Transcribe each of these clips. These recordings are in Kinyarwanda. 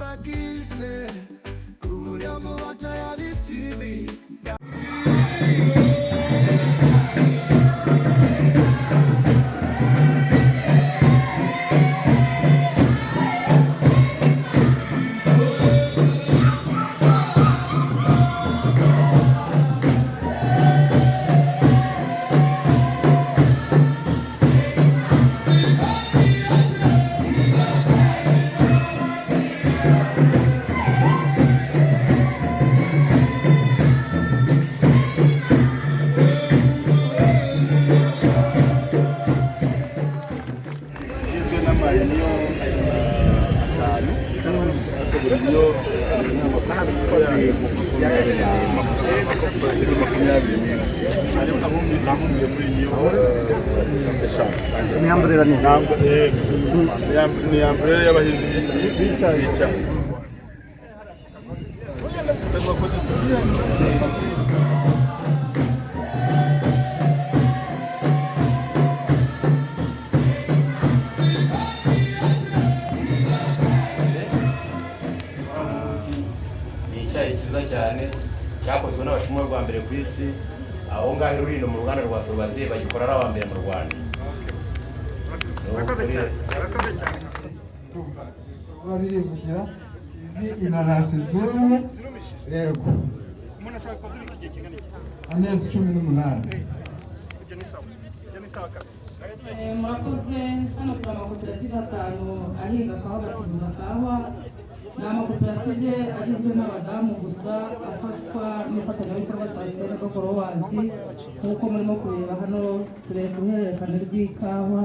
Bagize umuryango wa Tayari TV. Igizwe n'amayuniyo atanu, ariko buri union 21, harimo abumbiye muri union eshanu. Ni umbrella nini. Ni umbrella y'abahinzi b'icyayi. Ni icyayi cyiza cyane cyakozwe n'Abashinwa bwa mbere ku isi, aho ngaho i Rulindo mu ruganda rwa Sorwathe, bagikora ari aba mbere mu Rwanda. Murakoze cyane, murakoze cyane. Ndumva ibikorwa birivugira. Izi inanasi zumye, yego. Umuntu ashobora kuzibika igihe kingana iki? Amezi 18. Ibyo ni sawa, ibyo ni sawa kabisa. Murakoze. Hano turi amakoperative atanu ahinga kawa, agacuruza kawa. Ni amakoperative agizwe n'abadamu gusa, afashwa n'umufatanyabikorwa Sustainable Growers. Nk'uko murimo kureba hano, tureba uruhererekane rw'ikawa,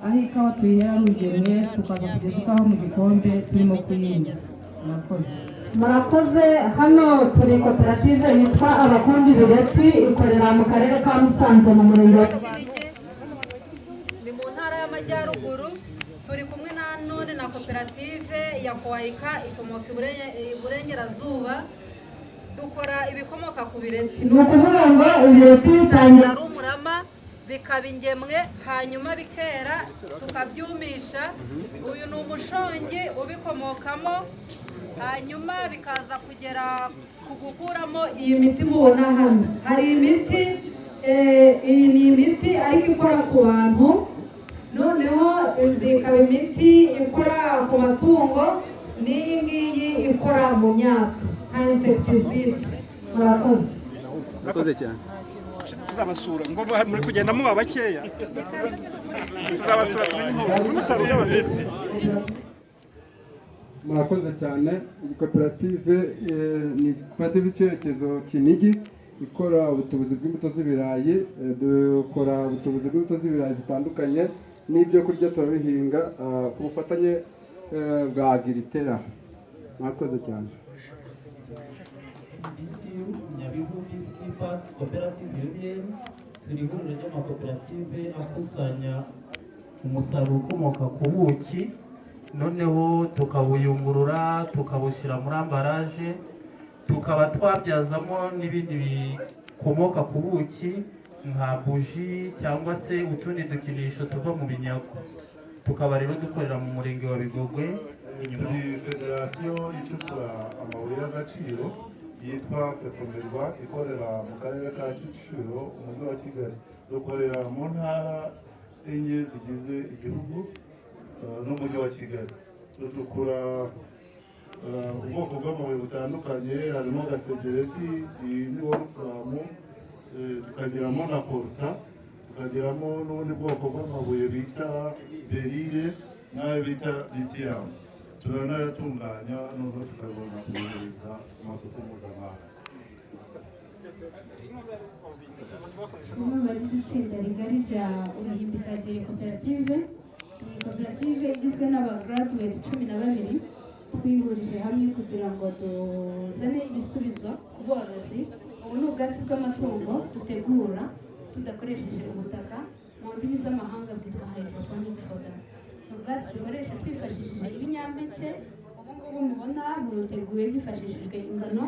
aho ikawa tuyihera ari urugemwe, tukaza kugeza ikawa mu gikombe turimo kuyinywa. Murakoze. Murakoze. Hano turi koperative yitwa Abakundi Bireti, ikorera mu karere ka Musanze, mu murenge wa Kinigi, ni mu ntara y'Amajyaruguru. Turi kumwe na none na koperative ya Kowayika, ikomoka Iburengerazuba. Dukora ibikomoka ku bireti. Ni ukuvuga ngo ibireti bitangira ari umurama, bikaba ingemwe, hanyuma bikera, tukabyumisha. Uyu ni umushongi ubikomokamo, hanyuma bikaza kugera ku gukuramo iyi miti mubona hano. Hari imiti, iyi ni imiti ariko ikora ku bantu, noneho izi ikaba imiti ikora ku matungo, n'iyi ngiyi ikora mu myaka nka insecticide. Murakoze. Murakoze cyane. Tuzabasura ngo muri kugenda muba bakeya, tuzabasura tumenye umusaruro bafite. Murakoze cyane. Iyi koperative ni koperative y'Icyerekezo Kinigi, ikora ubutubuzi bw'imbuto z'ibirayi. Dukora ubutubuzi bw'imbuto z'ibirayi zitandukanye n'ibyo kurya turabihinga, ku bufatanye bwa Agritera. Murakoze cyane. BCU Nyabihu Keepers Cooperative Union, turi ihuriro ry'amakoperative akusanya umusaruro ukomoka ku buki, noneho tukabuyungurura, tukabushyira muri emballage, tukaba twabyazamo n'ibindi bikomoka ku buki nka buji cyangwa se utundi dukinisho tuva mu binyago. Tukaba rero dukorera mu murenge wa Bigogwe inyuma. Turi federasiyo icukura amabuye y'agaciro yitwa FECOMIRWA, ikorera mu karere ka Kicukiro, umujyi wa Kigali. Dukorera mu ntara enye zigize igihugu n'umujyi wa Kigali. Ducukura ubwoko bw'amabuye butandukanye, harimo gasegereti, iyi ni wolfram, tukagiramo na coltan, tukagiramo n'ubundi bwoko bw'amabuye bita béryl n'ayo bita lithium. Turanayatunganya, noneho tukabona kuyohereza ku masoko mpuzamahanga. Umwe mu bagize itsinda rigari rya Uruhimbi Kageyo Koperative, ni koperative igizwe n'abagraduate 12. Twihurije hamwe kugira ngo tuzane ibisubizo ku borozi. Ubu ni ubwatsi bw'amatungo dutegura tudakoresheje ubutaka, mu ndimi z'amahanga bwitwa hydroponic fodder. Ni ubwatsi dukoresha twifashishije ibinyampeke. Ubu ngubu mubona buteguye hifashishijwe ingano,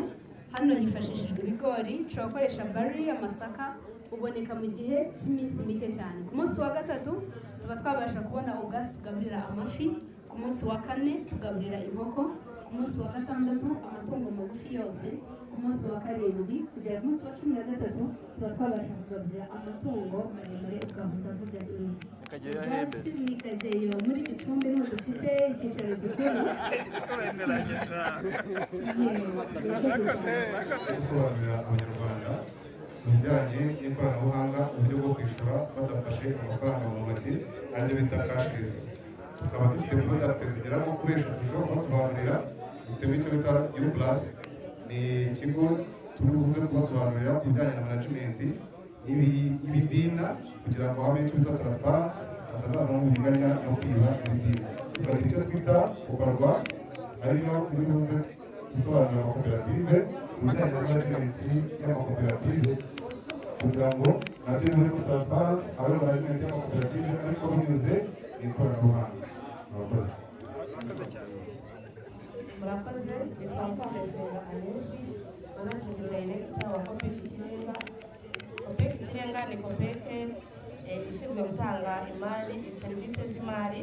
hano hifashishijwe ibigori, ushobora gukoresha barley, amasaka. Buboneka mu gihe cy'iminsi mike cyane. Ku munsi wa gatatu tuba twabasha kubona ubwatsi tugaburira amafi, ku munsi wa kane tugaburira inkoko, ku Munsi wa gatandatu amatungo magufi yose, ku munsi wa karindwi kugera ku munsi wa 13 tuba twabasha kugaburira amatungo maremare, ubwaho ndavuga inka. Kageyo yahembe. Ubwatsi ni Kageyo, muri Gicumbi niho dufite icyicaro gikuru. Gusobanurira Abanyarwanda ku bijyanye n'ikoranabuhanga, uburyo bwo kwishyura badafashe amafaranga mu ntoki, aribyo bita cashless. Tukaba dufite product zigera nko kuri eshatu dushobora kubasobanurira. Dufitemo icyo bita U Plus, ni ikigo turi buze kubasobanurira ku bijyanye na management y'ibibina kugira ngo habe icyo bita transparency, hatazazamo uburiganya no kwiba ibibina. Tukagira icyo twita Kubarwa, ariyo turi buze gusobanurira amakoperative ku bijyanye na management y'amakoperative, kugira ngo nabyo bibe muri transparency, habe management y'amakoperative ariko binyuze mu ikoranabuhanga. Murakoze. Murakoze. Nitwa Mukandayisenga Anesi, managing director wa COOPEC Ikirenga. COOPEC Ikirenga ni COOPEC ishinzwe gutanga imari, serivisi z'imari.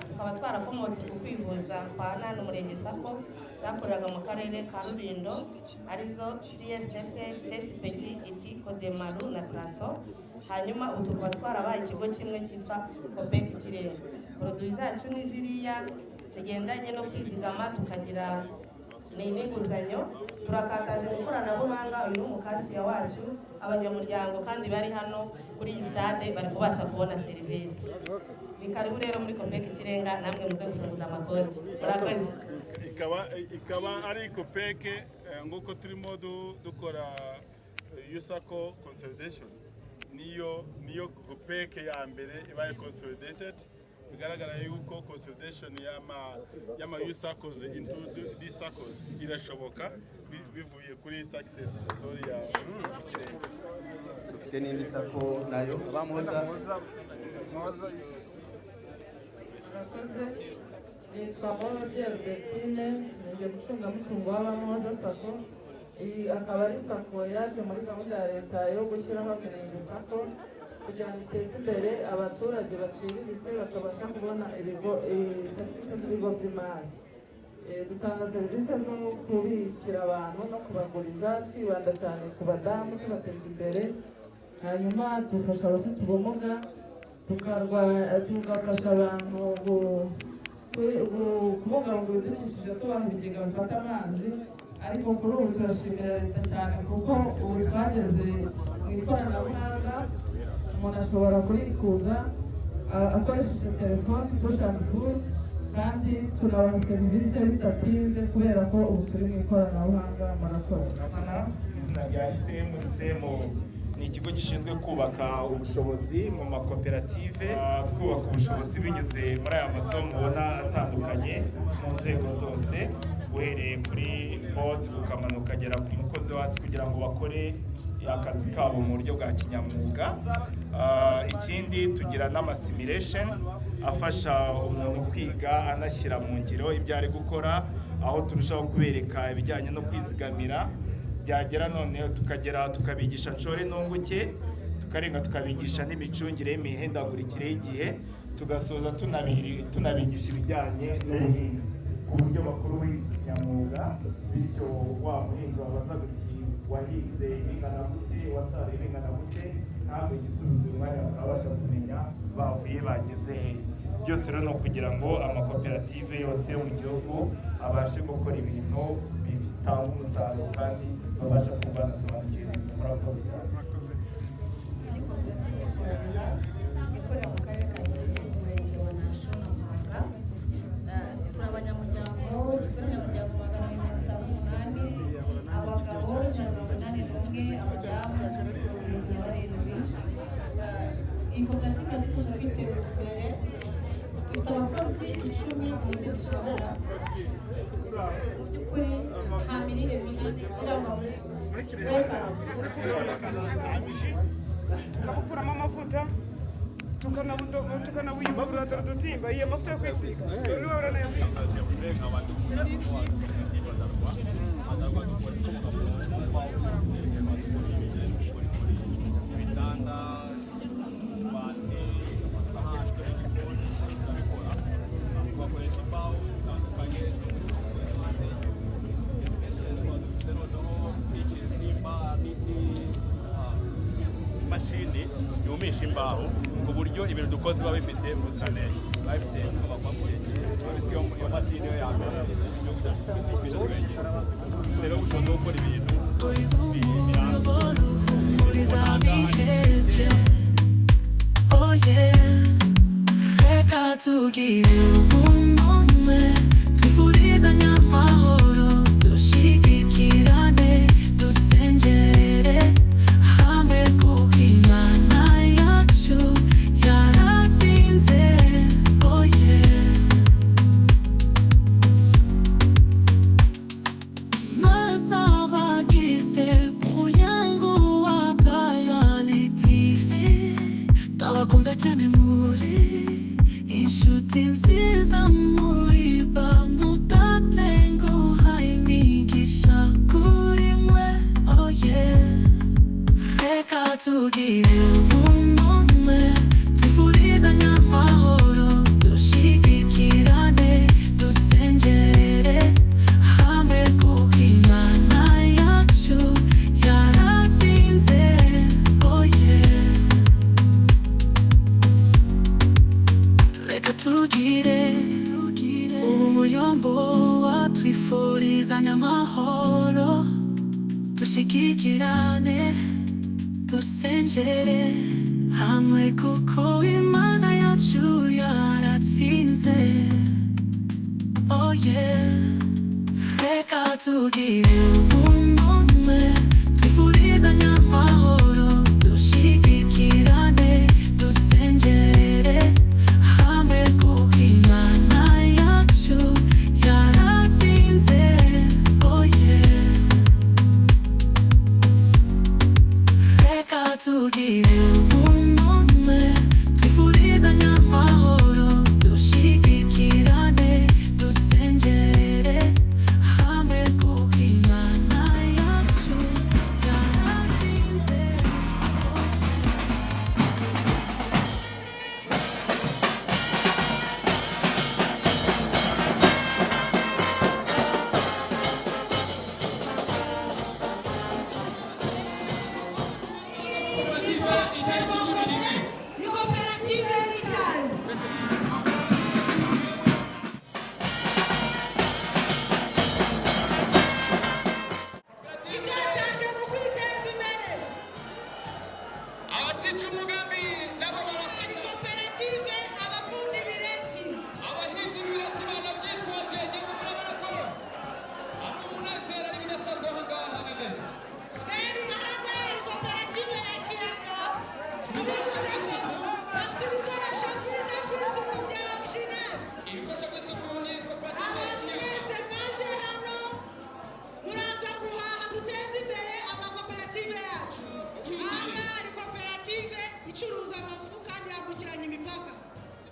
Tukaba twarakomotse ku kwivuza kwa Nani Umurenge SACCO zakoreraga mu karere ka Rulindo, arizo CSS, CSPT, iti Kodemaru na Traso. Hanyuma ubu tukaba twarabaye ikigo kimwe cyitwa COOPEC Ikirenga. Produits zacu ni ziriya zigendanye no kwizigama, tukagira ni n'inguzanyo. Turakataje mu ikoranabuhanga. Uyu ni umukashiya wacu. Abanyamuryango kandi bari hano kuri iyi stade bari kubasha kubona serivisi. Ni karibu rero muri COOPEC Ikirenga, namwe muze gufunguza amakonti. Murakoze. Ikaba ari COOPEC nk'uko turimo dukora U-SACCO consolidation, niyo COOPEC ya mbere ibaye consolidated. Bigaragara yuko consolidation y'ama U-SACCOs into these SACCOs irashoboka, bivuye kuri success story ya Ikirenga. Dufite n'indi SACCO nayo, abamuhoza. Murakoze. Nitwa Moroge Albertine, ninjye mucungamutungo w'Abamuhoza SACCO. Iyi akaba ari SACCO yaje muri gahunda ya leta yo gushyiraho Mirenge SACCO kugira ngo iteze imbere abaturage baciriritse, bakabasha kubona ibigo serivisi z'ibigo by'imari. Dutanga serivisi zo kubikira abantu no kubaguriza, twibanda cyane ku badamu, tubateza imbere. Hanyuma dufasha abafite ubumuga, tugafasha abantu kubungabunga ibidukikije, tubaha ibigega bifata amazi. Ariko kuri ubu turashimira leta cyane kuko ubu twageze mu ikoranabuhanga, umuntu ashobora kurikuza akoresheje telefone, push and pull, kandi tunabaha serivisi bidatinze kubera ko ubu turi mu ikoranabuhanga. Murakoze. Izina rya Isemu. Isemu ni ikigo gishinzwe kubaka ubushobozi mu makoperative. Twubaka ubushobozi binyuze muri aya masomo mubona atandukanye mu nzego zose, uhereye kuri board ukamanuka ukagera ku mukozi wo hasi, kugira ngo bakore akazi kabo mu buryo bwa kinyamwuga. Ikindi tugira n'amasimulation afasha umuntu kwiga anashyira mu ngiro ibyo ari gukora, aho turushaho kubereka ibijyanye no kwizigamira. Byagera noneho tukagera tukabigisha nshore nunguke, tukarenga tukabigisha n'imicungire y'imihindagurikire y'igihe, tugasoza tunabigisha ibijyanye n'ubuhinzi ku buryo bakora ubuhinzi kinyamwuga. Bityo wa muhinzi wabaza uti: "Wahinze bingana gute? Wasaruye bingana gute?" Ntabwo igisubizo uyu mwanya bakabasha kumenya bavuye bageze hehe. Byose rero ni ukugira ngo amakoperative yose yo mu gihugu abashe gukora ibintu bitanga umusaruro kandi babasha kuba banasobanukiwe neza. Murakoze cyane. Ikorera mu karere ka Kirehe, mu murenge wa Nasho na Muhanga. Turi abanyamuryango, tugizwe n'abanyamuryango 258, abagabo 181, abadamu 77. Iyi koperative yadufasha kwiteza imbere. Dufite abakozi 10 mu mishahara. Mu by'ukuri nta mirire mibi irangwa muri Tukabukuramo amavuta, tukanabuyungurura. Dore udutimba, iyo mavuta yo kwisiga niwe uranayafite. Ibitanda, utubati, amasahani y'igikoni turabikora. Bakoresha imbaho zitandukanye zo mu gihugu, hanze y'igihugu. yumisha imbaho, ku buryo ibintu dukoze biba bifite ubuziranenge, biba bifite iyo mashini yo ya mbere igihugu cyacu gifite twenyine. Rero ubushobozi bwo gukora ibintu Uhumuriza. Oh yeah, reka tugire ubumwe, twifurizanye amahoro, dushyigikirane, dusengere hamwe kuko Imana yacu yaratsinze. Oh yeah. Maze umuryango wa Kayani TV, ndabakunda cyane, muri inshuti nziza, muri ba mudatenguha, imigisha kuri mwe. Oh yeah, reka tugire ubumwe, twifurizanye amahoro, dushyigikirane, dusengere hamwe kuko Imana yacu yaratsinze. Oh yeah, reka tugire umuyombo wa twifurizanye amahoro, dushyigikirane, dusengere hamwe kuko Imana yacu yaratsinze. Oh yeah, reka tugire ubumwe, twifurizanye amahoro, dushyigikirane, dusengere hamwe kuko Imana yacu yaratsinze. Oh yeah, reka tugire ubumwe, twifurizanye amahoro, dushyigikirane, dusengere hamwe kuko Imana yacu yaratsinze. Ni koperative y'icyayi. Ikataje mu kwiteza imbere. Abatica umugambi nabo barafasha. Koperative abakunda ibireti. Abahinzi b'ibireti banabyitwaje, ngira murabona ko ari umunezero, ari ibidasanzwe aha ngaha na. Rero aha ngaha hari koperative ya Kiyaga. Bafite ibikoresho byiza by'isuku bya original. Ibikoresho by'isuku ni koperative ya Abantu Kiyaga. mwese mwaje hano, muraza guhaha, duteze imbere amakoperative yacu. Aha ngaha hari koperative icuruza amafu kandi yambukiranya imipaka.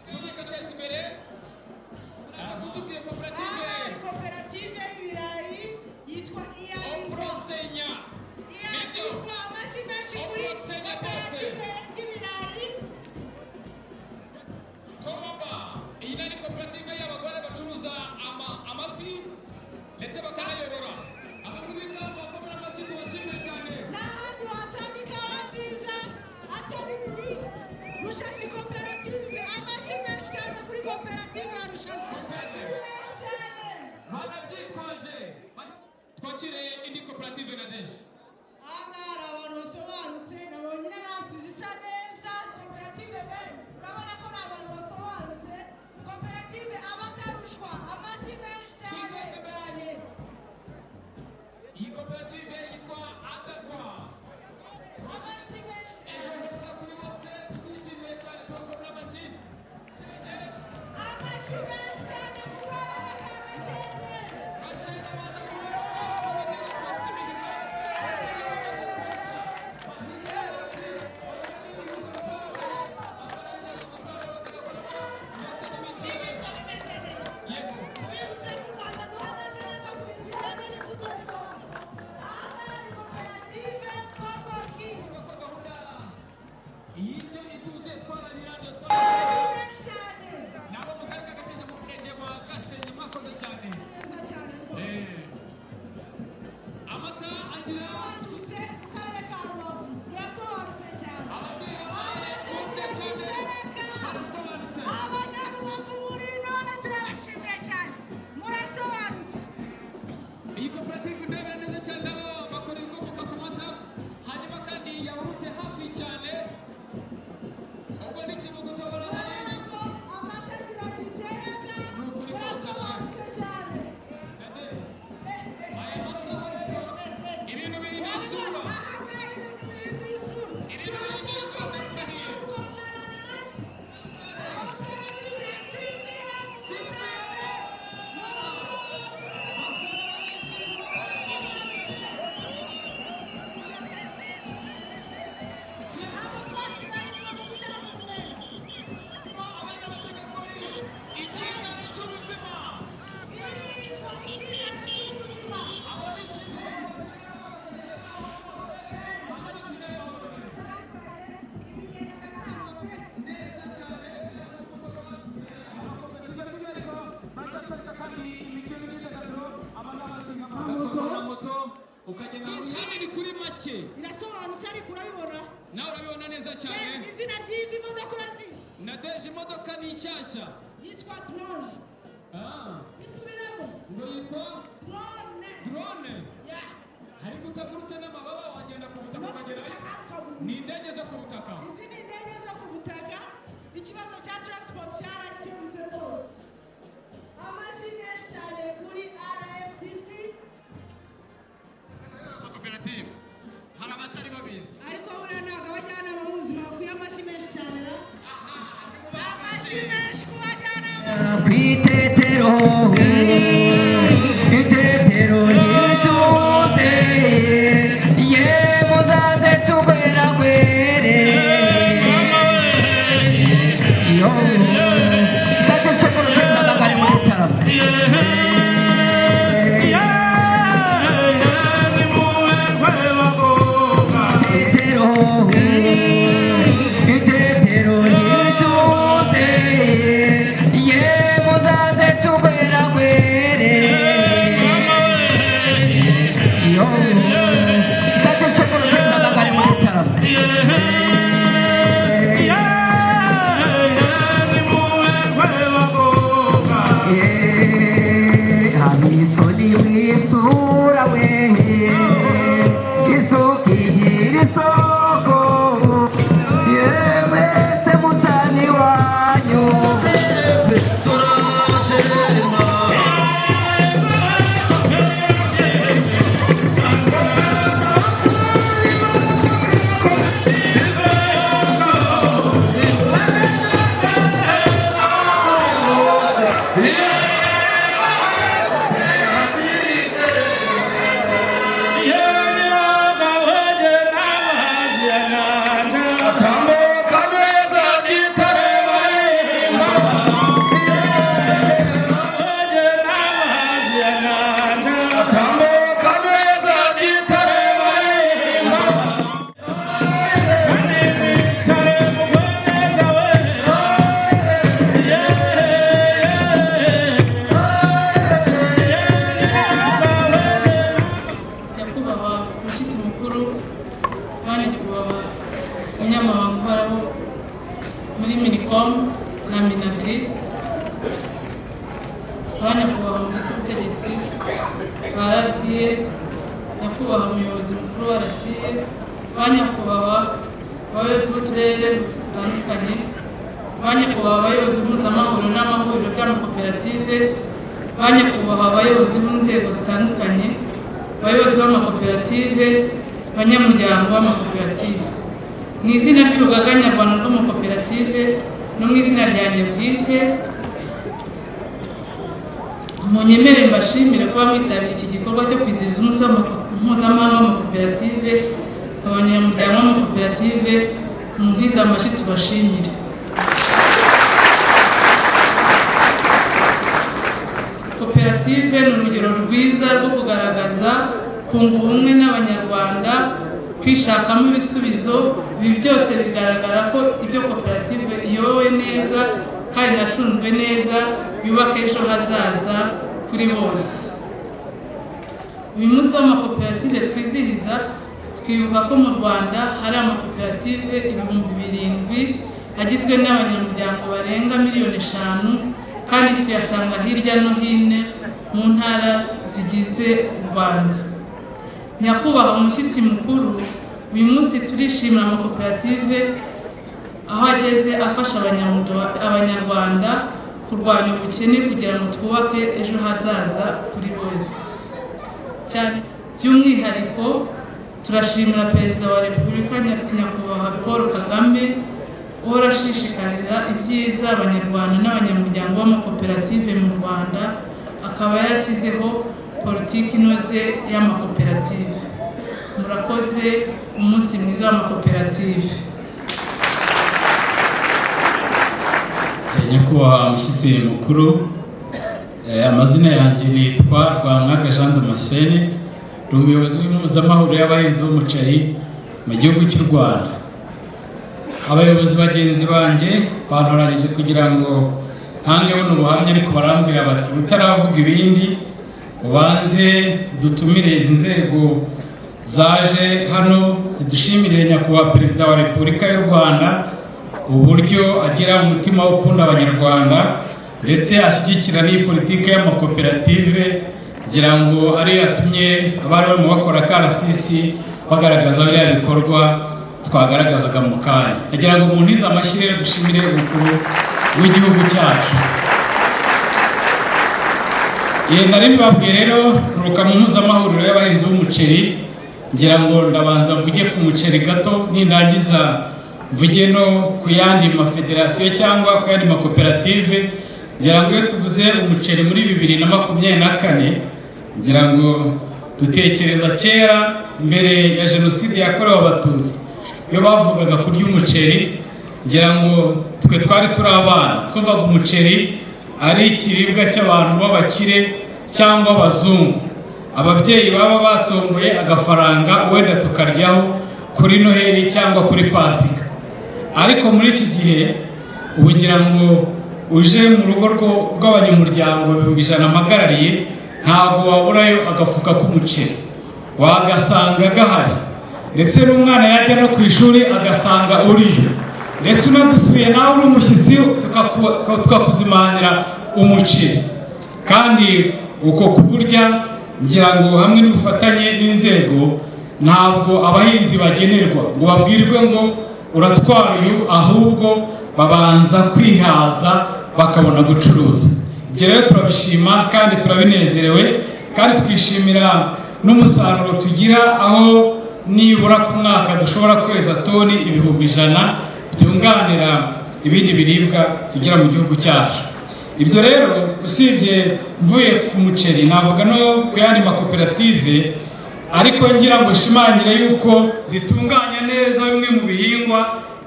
Tugateza imbere, uraza kutubwira koperative. Aha hari koperative y'ibirayi yitwa Iyabirwa. Oprosenya. Iyabirwa, amashyi menshi kuri Oprosenya bose. koperative y'ibirayi. Komaba, iyi nayo ni koperative y'abagore bacuruza amafi ndetse bakanayorora. Abakuru b'ikawa bakomera amashyi, tubashimire cyane. Nta handi wasanga ikawa nziza atari muri Rushashi koperative. Amashyi menshi cyane kuri koperative ya Rushashi. Menshi cyane. Banabyitwaje. Twakire indi koperative na deje. Aha ngaha hari abantu basobanutse, nabonye inanasi zisa neza. Koperative bene, urabona ko ni abantu basobanutse. Koperative Abatarushwa, amashyi menshi cyane cyane. Iyi koperative yitwa Adarwa. Amashyi menshi. Ejo heza kuri bose, twishimiye cyane, tubakomera amashyi. Amashyi menshi cyane ku bana ba Gakenke. Tubibutse mu Rwanda duhagaze neza ku bintu bijyanye n'imbuto. Aha koperative ndebera neza cyane, nabo bakora ibikomoka ku mata, hanyuma kandi yawurute hafi cyane, ubwo ni ikivuguto barahari. Amata ziragitereka. Ni ukuri kose Urasobanutse cyane. Aya masaha rero ibintu biri mu isura, ibintu biri mu isura, ndakubwiye. Icyizere cy'ubuzima. Ugatwara moto ukagenda izindi ni kuri make. Irasobanutse, ariko urabibona. Nawe urabibona neza cyane. Izina ry'izi modoka urazizi? Nadeje, imodoka ni nshyashya. Yitwa drone. Ah. Isubiremo. Ngo yitwa Drone. Drone. Yeah. Ariko utagurutse n'amababa, wagenda ku butaka ukagerayo. Ni indege zo ku butaka. Izi ni indege zo ku butaka. Ikibazo cya transport cyarakemutse rwose. Amashyi menshi cyane kuri RFDC. Amakoperative hari abatari babizi. Ariko buriya ntabwo abajyanama b'ubuzima bakwiye amashyi menshi cyane ra? Amashyi menshi ku bajyanama. Kwitetero, itetero ryituze, ye muzaze tugweragwere, yo sate sokoro tuzabagare muri tarama. Itetero, itetero ryituze, ye muzaze tugweragwere, yo sate sokoro tuzabagare muri tarama. Amisoni mwisura we, isuka igira isoko, yewe se musani wanyu. Nyakubahwa mushyitsi mukuru, bana nyakubahwa umunyamabanga uhoraho muri MINICOM na MINAGRI, ba nyakubahwa mugize ubutegetsi ba RCA, nyakubahwa umuyobozi mukuru wa RCA, ba nyakubahwa abayobozi b'uturere dutandukanye, ba nyakubahwa abayobozi mpuzamahuriro n'amahuriro by'amakoperative, ba nyakubahwa abayobozi b'inzego zitandukanye, abayobozi b'amakoperative, abanyamuryango b'amakoperative, mu izina ry'Urugaga Nyarwanda rw'Amakoperative no mu izina ryanjye bwite, munyemere mbashimire kuba mwitabiriye iki gikorwa cyo kwizihiza umunsi mpuzamahanga w'amakoperative. Abanyamuryango b'amakoperative, mu amashyi tubashimire. Koperative ni urugero rwiza rwo kugaragaza kunga ubumwe n'Abanyarwanda, kwishakamo ibisubizo. Ibi byose bigaragara ko ibyo koperative iyobowe neza kandi inacunzwe neza yubaka ejo hazaza kuri bose. Uyu munsi w'amakoperative twizihiza twibuka ko mu Rwanda hari amakoperative 7000 agizwe n'abanyamuryango barenga miliyoni 5, kandi tuyasanga hirya no hino. mu ntara zigize u Rwanda. Nyakubahwa umushyitsi mukuru, uyu munsi turishimira amakoperative aho ageze afasha Abanyarwanda kurwanya ubukene kugira ngo twubake ejo hazaza kuri bose. Cyane by'umwihariko turashimira Perezida wa Repubulika Nyakubahwa Paul Kagame uhora ashishikariza ibyiza Abanyarwanda n'abanyamuryango b'amakoperative mu Rwanda, akaba yarashyizeho politiki inoze y'amakoperative. Murakoze, umunsi mwiza w'amakoperative. Nyakubahwa mushyitsi mukuru, amazina yanjye nitwa Rwamwaga Jean Damascene, ndi umuyobozi w'impuzamahuriro y'abahinzi b'umuceri mu gihugu cy'u Rwanda. Abayobozi bagenzi banjye bantoranyije kugira ngo ntange buno buhamya, ariko barambwira bati utaravuga ibindi ubanze dutumire izi nzego zaje hano zidushimirire Nyakubahwa Perezida wa Repubulika y'u Rwanda uburyo agira umutima wo gukunda Abanyarwanda ndetse ashyigikira n'iyi politiki y'amakoperative, ngira ngo ariyo yatumye abari barimo bakora karasisi bagaragaza biriya bikorwa twagaragazaga mu kanya. Ndagira ngo muntize amashyi rero dushimire umukuru w'igihugu cyacu. Nari mbibabwiye rero, nturuka mu mpuzamahuriro y'abahinzi b'umuceri, ngira ngo ndabanza mvuge ku muceri gato, nindangiza mvuge no ku yandi mafederasiyo cyangwa ku yandi makoperative. Ngira ngo iyo tuvuze umuceri muri 2024, ngira ngo dutekereza kera mbere ya jenoside yakorewe Abatutsi, iyo bavugaga kurya umuceri, ngira ngo twe twari turi abana, twumvaga umuceri ari ikiribwa cy'abantu b'abakire cyangwa abazungu, ababyeyi baba batomboye agafaranga wenda tukaryaho kuri Noheli cyangwa kuri Pasika. Ariko muri iki gihe ubu ngira ngo uje mu rugo rw'abanyamuryango 100,000 mpagarariye, ntabwo waburayo agafuka k'umuceri, wagasanga gahari, ndetse n'umwana yajya no ku ishuri agasanga uriyo, ndetse unadusuye nawe uri umushyitsi tukakuzimanira umuceri. Kandi uko kuburya ngira ngo hamwe n'ubufatanye n'inzego, ntabwo abahinzi bagenerwa ngo babwirwe ngo uratwara uyu, ahubwo babanza kwihaza bakabona gucuruza. Ibyo rero turabishima kandi turabinezerewe, kandi twishimira n'umusaruro tugira, aho nibura ku mwaka dushobora kweza toni 100,000 byunganira ibindi biribwa tugira mu gihugu cyacu. Ibyo rero usibye mvuye ku muceri, navuga no ku yandi makoperative, ariko ngira ngo nshimangire yuko zitunganya neza bimwe mu bihingwa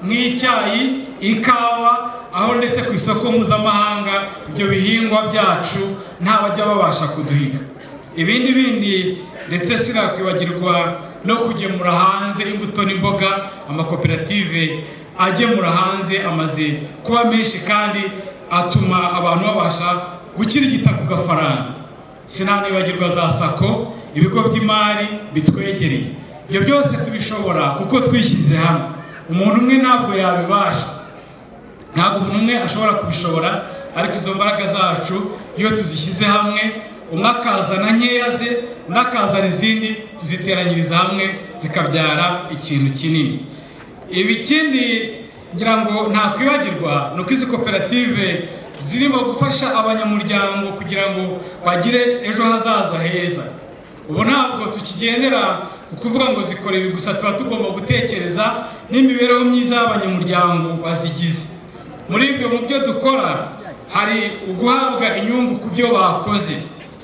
nk'icyayi, ikawa, aho ndetse ku isoko mpuzamahanga ibyo bihingwa byacu nta bajya babasha kuduhiga. Ibindi bindi ndetse sinakwibagirwa no kugemura hanze imbuto n'imboga, amakoperative agemura hanze amaze kuba menshi kandi atuma abantu babasha gukirigita ku gafaranga. Sinanibagirwa za SACCO, ibigo by'imari bitwegereye. Ibyo byose tubishobora kuko twishyize hamwe. Umuntu umwe ntabwo yabibasha, ntabwo umuntu umwe ashobora kubishobora, ariko izo mbaraga zacu iyo tuzishyize hamwe, umwe akazana nkeya ze, undi akazana izindi, tuziteranyiriza hamwe zikabyara ikintu kinini. Ibi ikindi ngira ngo ntakwibagirwa ni uko izi koperative zirimo gufasha abanyamuryango kugira ngo bagire ejo hazaza heza. Ubu ntabwo tukigendera ku kuvuga ngo zikora ibi gusa, tuba tugomba gutekereza n'imibereho myiza y'abanyamuryango bazigize. Muri ibyo mu byo dukora hari uguhabwa inyungu ku byo bakoze.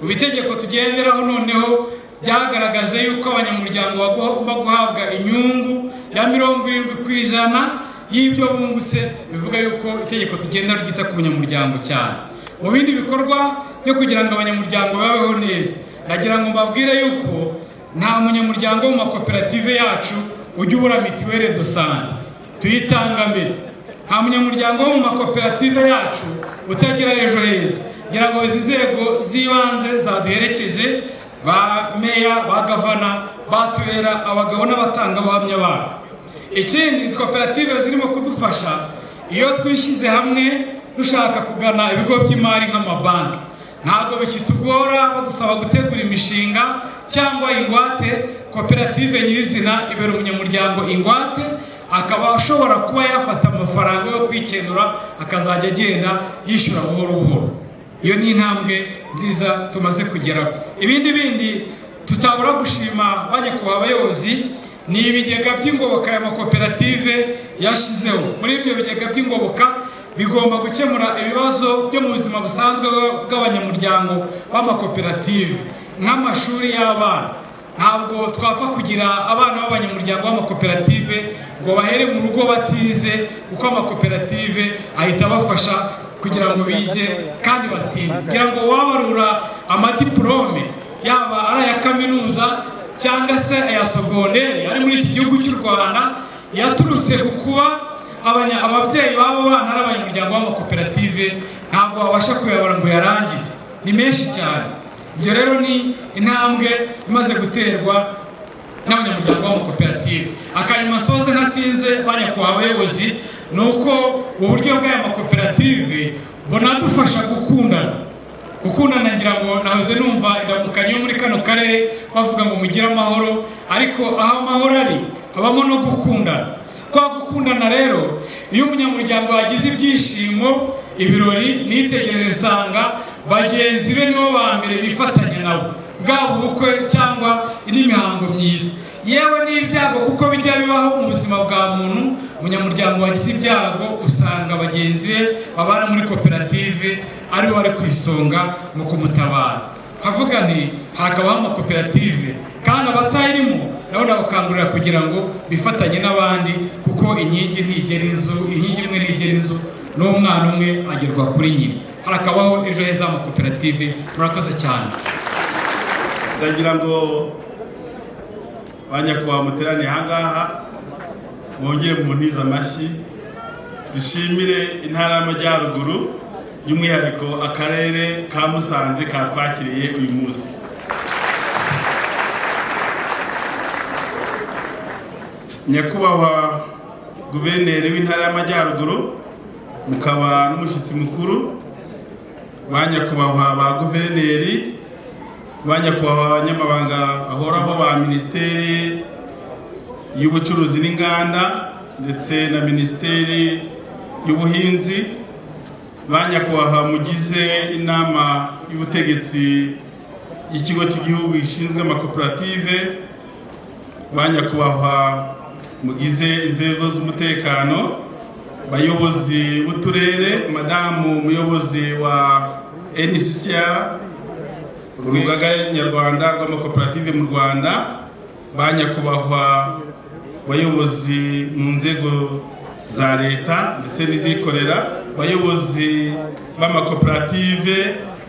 Mu itegeko tugenderaho noneho byagaragaje yuko abanyamuryango bagomba guhabwa inyungu ya 70% y'ibyo bungutse, bivuga yuko itegeko tugenderaho ryita ku banyamuryango cyane. Mu bindi bikorwa byo kugira ngo abanyamuryango babeho neza, nagira ngo mbabwire yuko nta munyamuryango wo mu makoperative yacu ujya ubura mituweli de sante, tuyitanga mbere. Nta munyamuryango wo mu makoperative yacu utagira ejo heza. Ngira ngo izi nzego z'ibanze zaduherekeje, ba meya, ba gavana, batubera abagabo n'abatangabuhamya babo. Ikindi izi koperative zirimo kudufasha, iyo twishyize hamwe dushaka kugana ibigo by'imari nk'amabanki, Ntabwo bikitugora badusaba gutegura imishinga cyangwa ingwate. Koperative nyirizina ibera umunyamuryango ingwate, akaba ashobora kuba yafata amafaranga yo kwikenura, akazajya agenda yishyura buhoro buhoro. Iyo ni intambwe nziza tumaze kugeraho. Ibindi bindi tutabura gushima, ba nyakubahwa abayobozi, ni ibigega by'ingoboka ya makoperative yashyizeho. Muri ibyo bigega by'ingoboka bigomba gukemura ibibazo byo mu buzima busanzwe bw'abanyamuryango b'amakoperative, nk'amashuri y'abana. Ntabwo twapfa kugira abana b'abanyamuryango b'amakoperative ngo bahere mu rugo batize, kuko amakoperative ahita abafasha kugira ngo bige kandi batsinde. Kugira ngo wabarura amadiporome, yaba ari aya kaminuza cyangwa se aya sogonderi ari muri iki gihugu cy'u Rwanda, yaturutse ku kuba ababyeyi b'abo bana ari abanyamuryango b'amakoperative, ntabwo wabasha kuyabara ngo uyarangize, ni menshi cyane. Ibyo rero ni intambwe imaze guterwa n'abanyamuryango b'amakoperative. Akanyuma nsoze ntatinze, ba nyakubahwa abayobozi, ni uko uburyo bw'aya makoperative bunadufasha gukundana. Gukundana, ngira ngo nahoze numva indamukanyo yo muri kano karere bavuga ngo mugire amahoro, ariko aho amahoro ari habamo no gukundana. Kwa gukundana rero, iyo umunyamuryango yagize ibyishimo, ibirori, nitegereje nsanga bagenzi be nibo ba mbere bifatanya nabo, bwaba ubukwe cyangwa indi mihango myiza, yewe n'ibyago, kuko bijya bibaho mu buzima bwa muntu. Umunyamuryango wagize ibyago usanga bagenzi be babana muri koperative aribo bari ku isonga mu kumutabara. Nkavuga nti harakabaho amakoperative, kandi abatayirimo nabo ndabakangurira kugira ngo bifatanye n'abandi, kuko inkingi ntigera inzu, inkingi imwe ntigera inzu, n'umwana umwe agerwa kuri nyina. Harakabaho ejo heza h'amakoperative. Murakoze cyane. Ndagira ngo ba nyakubahwa muteraniye aha ngaha bongere muntize amashyi, dushimire Intara y'Amajyaruguru, by'umwihariko Akarere ka Musanze katwakiriye uyu munsi. Nyakubahwa Guverineri w'Intara y'Amajyaruguru, mukaba n'umushyitsi mukuru, ba nyakubahwa ba guverineri, ba nyakubahwa abanyamabanga bahoraho ba Minisiteri y'Ubucuruzi n'Inganda ndetse na Minisiteri y'Ubuhinzi, ba nyakubahwa mugize inama y'ubutegetsi y'Ikigo cy'Igihugu gishinzwe Amakoperative, ba nyakubahwa mugize inzego z'umutekano, bayobozi b'uturere, madamu umuyobozi wa NCCR, Urugaga Nyarwanda rw'Amakoperative mu Rwanda, ba nyakubahwa bayobozi mu nzego za leta ndetse n'izikorera, bayobozi b'amakoperative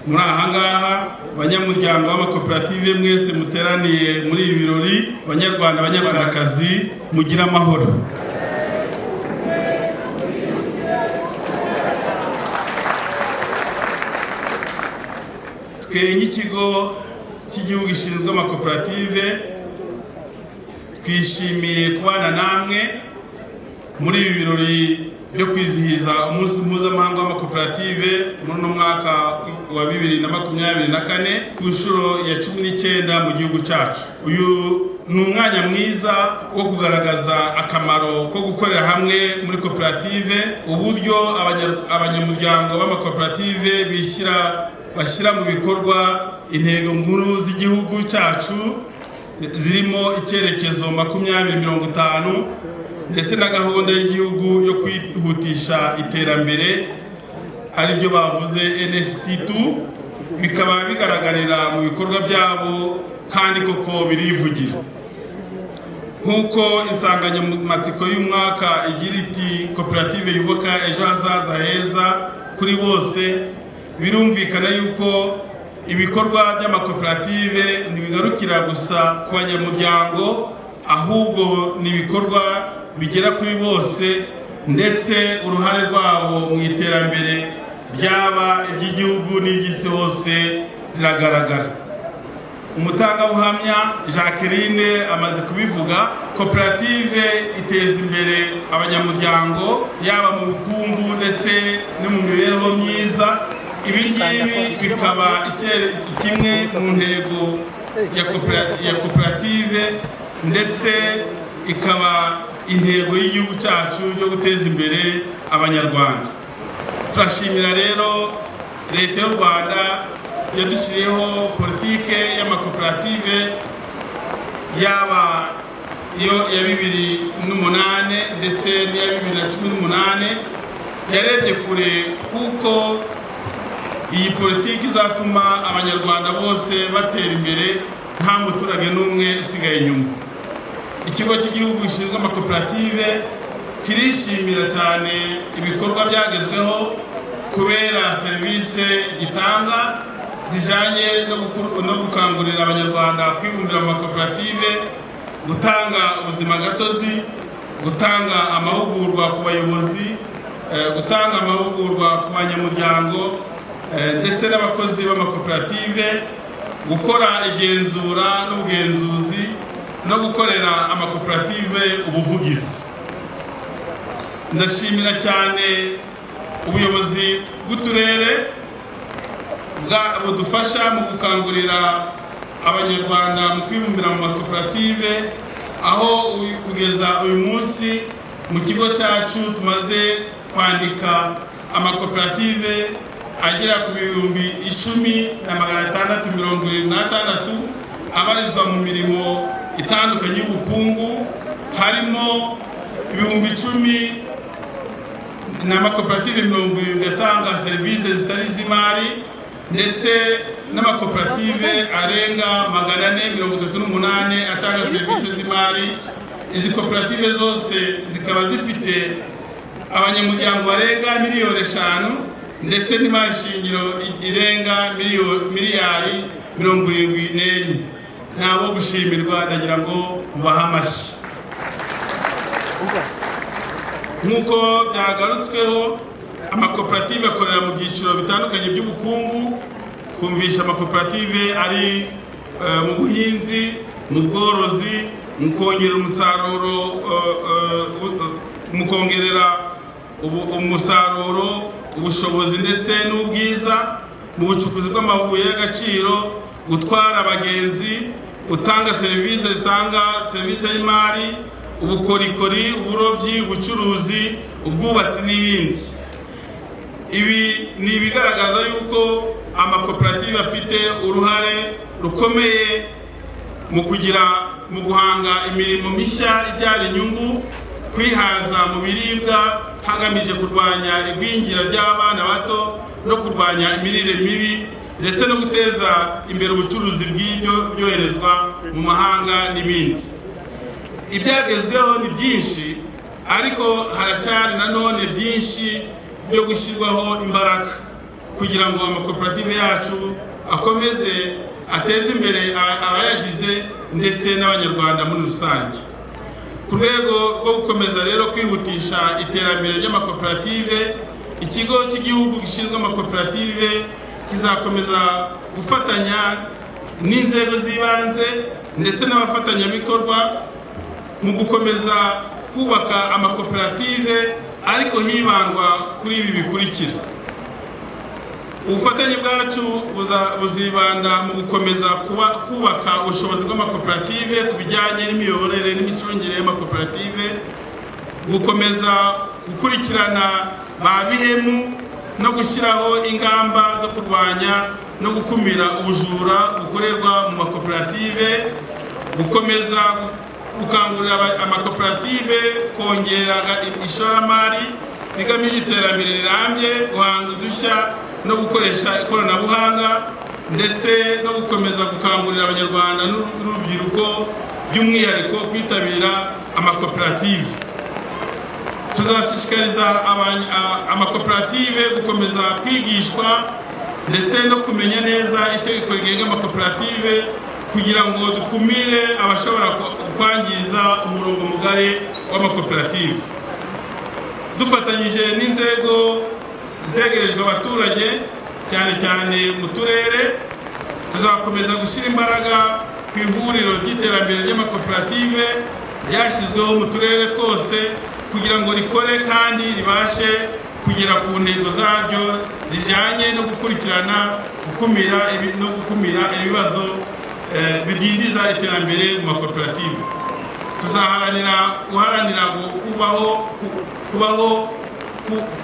muri aha ngaha, banyamuryango b'amakoperative mwese muteraniye muri ibi birori, Banyarwanda, Banyarwandakazi, mugire amahoro. Twe nk'Ikigo cy'Igihugu gishinzwe Amakoperative twishimiye kubana namwe muri ibi birori byo kwizihiza umunsi mpuzamahanga w'amakoperative muri uno mwaka wa 2024 ku nshuro ya 19 mu gihugu cyacu. Uyu ni umwanya mwiza wo kugaragaza akamaro ko gukorera hamwe muri koperative, uburyo abanyamuryango b'amakoperative bishyira bashyira mu bikorwa intego nkuru z'igihugu cyacu, zirimo icyerekezo 2050 ndetse na gahunda y'igihugu yo kwihutisha iterambere, aribyo bavuze NST2, bikaba bigaragarira mu bikorwa byabo kandi koko birivugira. Nk'uko insanganyamatsiko y'umwaka igira iti "Koperative yubaka ejo hazaza heza kuri bose", birumvikana yuko ibikorwa by'amakoperative ntibigarukira gusa ku banyamuryango, ahubwo ni ibikorwa bigera kuri bose, ndetse uruhare rwabo mu iterambere ryaba iry'igihugu n'iry'isi hose riragaragara. Umutangabuhamya Jacqueline amaze kubivuga, koperative iteza imbere abanyamuryango yaba mu bukungu ndetse no mu mibereho myiza. Ibi ngibi bikaba kimwe mu ntego ya koperative, ndetse ikaba intego y'igihugu cyacu yo guteza imbere Abanyarwanda. Turashimira rero Leta y'u Rwanda yadushyiriyeho politike y'amakoperative, yaba iyo ya 2008 ndetse n'iya 2018. Yarebye kure, kuko iyi politiki izatuma Abanyarwanda bose batera imbere, nta muturage n'umwe usigaye inyuma. Ikigo cy'Igihugu gishinzwe Amakoperative kirishimira cyane ibikorwa byagezweho kubera serivisi gitanga zijyanye no gukangurira Abanyarwanda kwibumbira mu makoperative, gutanga ubuzima gatozi, gutanga amahugurwa ku bayobozi, gutanga amahugurwa ku banyamuryango ndetse n'abakozi b'amakoperative, gukora igenzura n'ubugenzuzi no gukorera amakoperative ubuvugizi. Ndashimira cyane ubuyobozi bw'uturere budufasha mu gukangurira Abanyarwanda mu kwibumbira mu makoperative, aho kugeza uyu munsi mu kigo cyacu tumaze kwandika amakoperative agera ku 10,676, abarizwa mu mirimo itandukanye y'ubukungu, harimo 10,000 n'amakoperative 70 atanga serivisi zitari iz'imari, ndetse n'amakoperative arenga 438 atanga serivisi z'imari. Izi koperative zose zikaba zifite abanyamuryango barenga miliyoni 5, ndetse n'imari shingiro irenga miliyari 74. Ni abo gushimirwa, ndagira ngo mubahe amashyi. Nk'uko byagarutsweho, amakoperative akorera mu byiciro bitandukanye by'ubukungu. Twumvisha amakoperative ari mu buhinzi, mu bworozi, mu kongera umusaruro, mu kongerera umusaruro ubushobozi ndetse n'ubwiza, mu bucukuzi bw'amabuye y'agaciro, gutwara abagenzi, gutanga serivisi zitanga serivisi y'imari, ubukorikori, uburobyi, ubucuruzi, ubwubatsi n'ibindi. Ibi ni ibigaragaza yuko amakoperative afite uruhare rukomeye mu kugira mu guhanga imirimo mishya ibyara inyungu, kwihaza mu biribwa hagamije kurwanya igwingira ry'abana bato no kurwanya imirire mibi, ndetse no guteza imbere ubucuruzi bw'ibyo byoherezwa mu mahanga n'ibindi. Ibyagezweho ni byinshi, ariko haracyari nanone byinshi byo gushyirwaho imbaraga kugira ngo amakoperative yacu akomeze ateze imbere abayagize ndetse n'Abanyarwanda muri rusange. Ku rwego rwo gukomeza rero kwihutisha iterambere ry'amakoperative, Ikigo cy'Igihugu gishinzwe Amakoperative kizakomeza gufatanya n'inzego z'ibanze ndetse n'abafatanyabikorwa mu gukomeza kubaka amakoperative, ariko hibandwa kuri ibi bikurikira: Ubufatanye bwacu buzibanda mu gukomeza kubaka ubushobozi bw'amakoperative ku bijyanye n'imiyoborere n'imicungire y'amakoperative, gukomeza gukurikirana ba bihemu no gushyiraho ingamba zo kurwanya no gukumira ubujura bukorerwa mu makoperative, gukomeza gukangurira amakoperative kongera ishoramari rigamije iterambere rirambye, guhanga udushya no gukoresha ikoranabuhanga, ndetse no gukomeza gukangurira Abanyarwanda n'urubyiruko by'umwihariko kwitabira amakoperative. Tuzashishikariza amakoperative gukomeza kwigishwa ndetse no kumenya neza itegeko rigenga amakoperative, kugira ngo dukumire abashobora kwangiza umurongo mugari w'amakoperative. Dufatanyije n'inzego zegerejwe abaturage, cyane cyane mu turere, tuzakomeza gushyira imbaraga ku ihuriro ry'iterambere ry'amakoperative ryashyizweho mu turere twose, kugira ngo rikore kandi ribashe kugera ku ntego zaryo zijyanye no gukurikirana, gukumira no gukumira ibibazo bidindiza iterambere mu makoperative. Tuzaharanira guharanira kubaho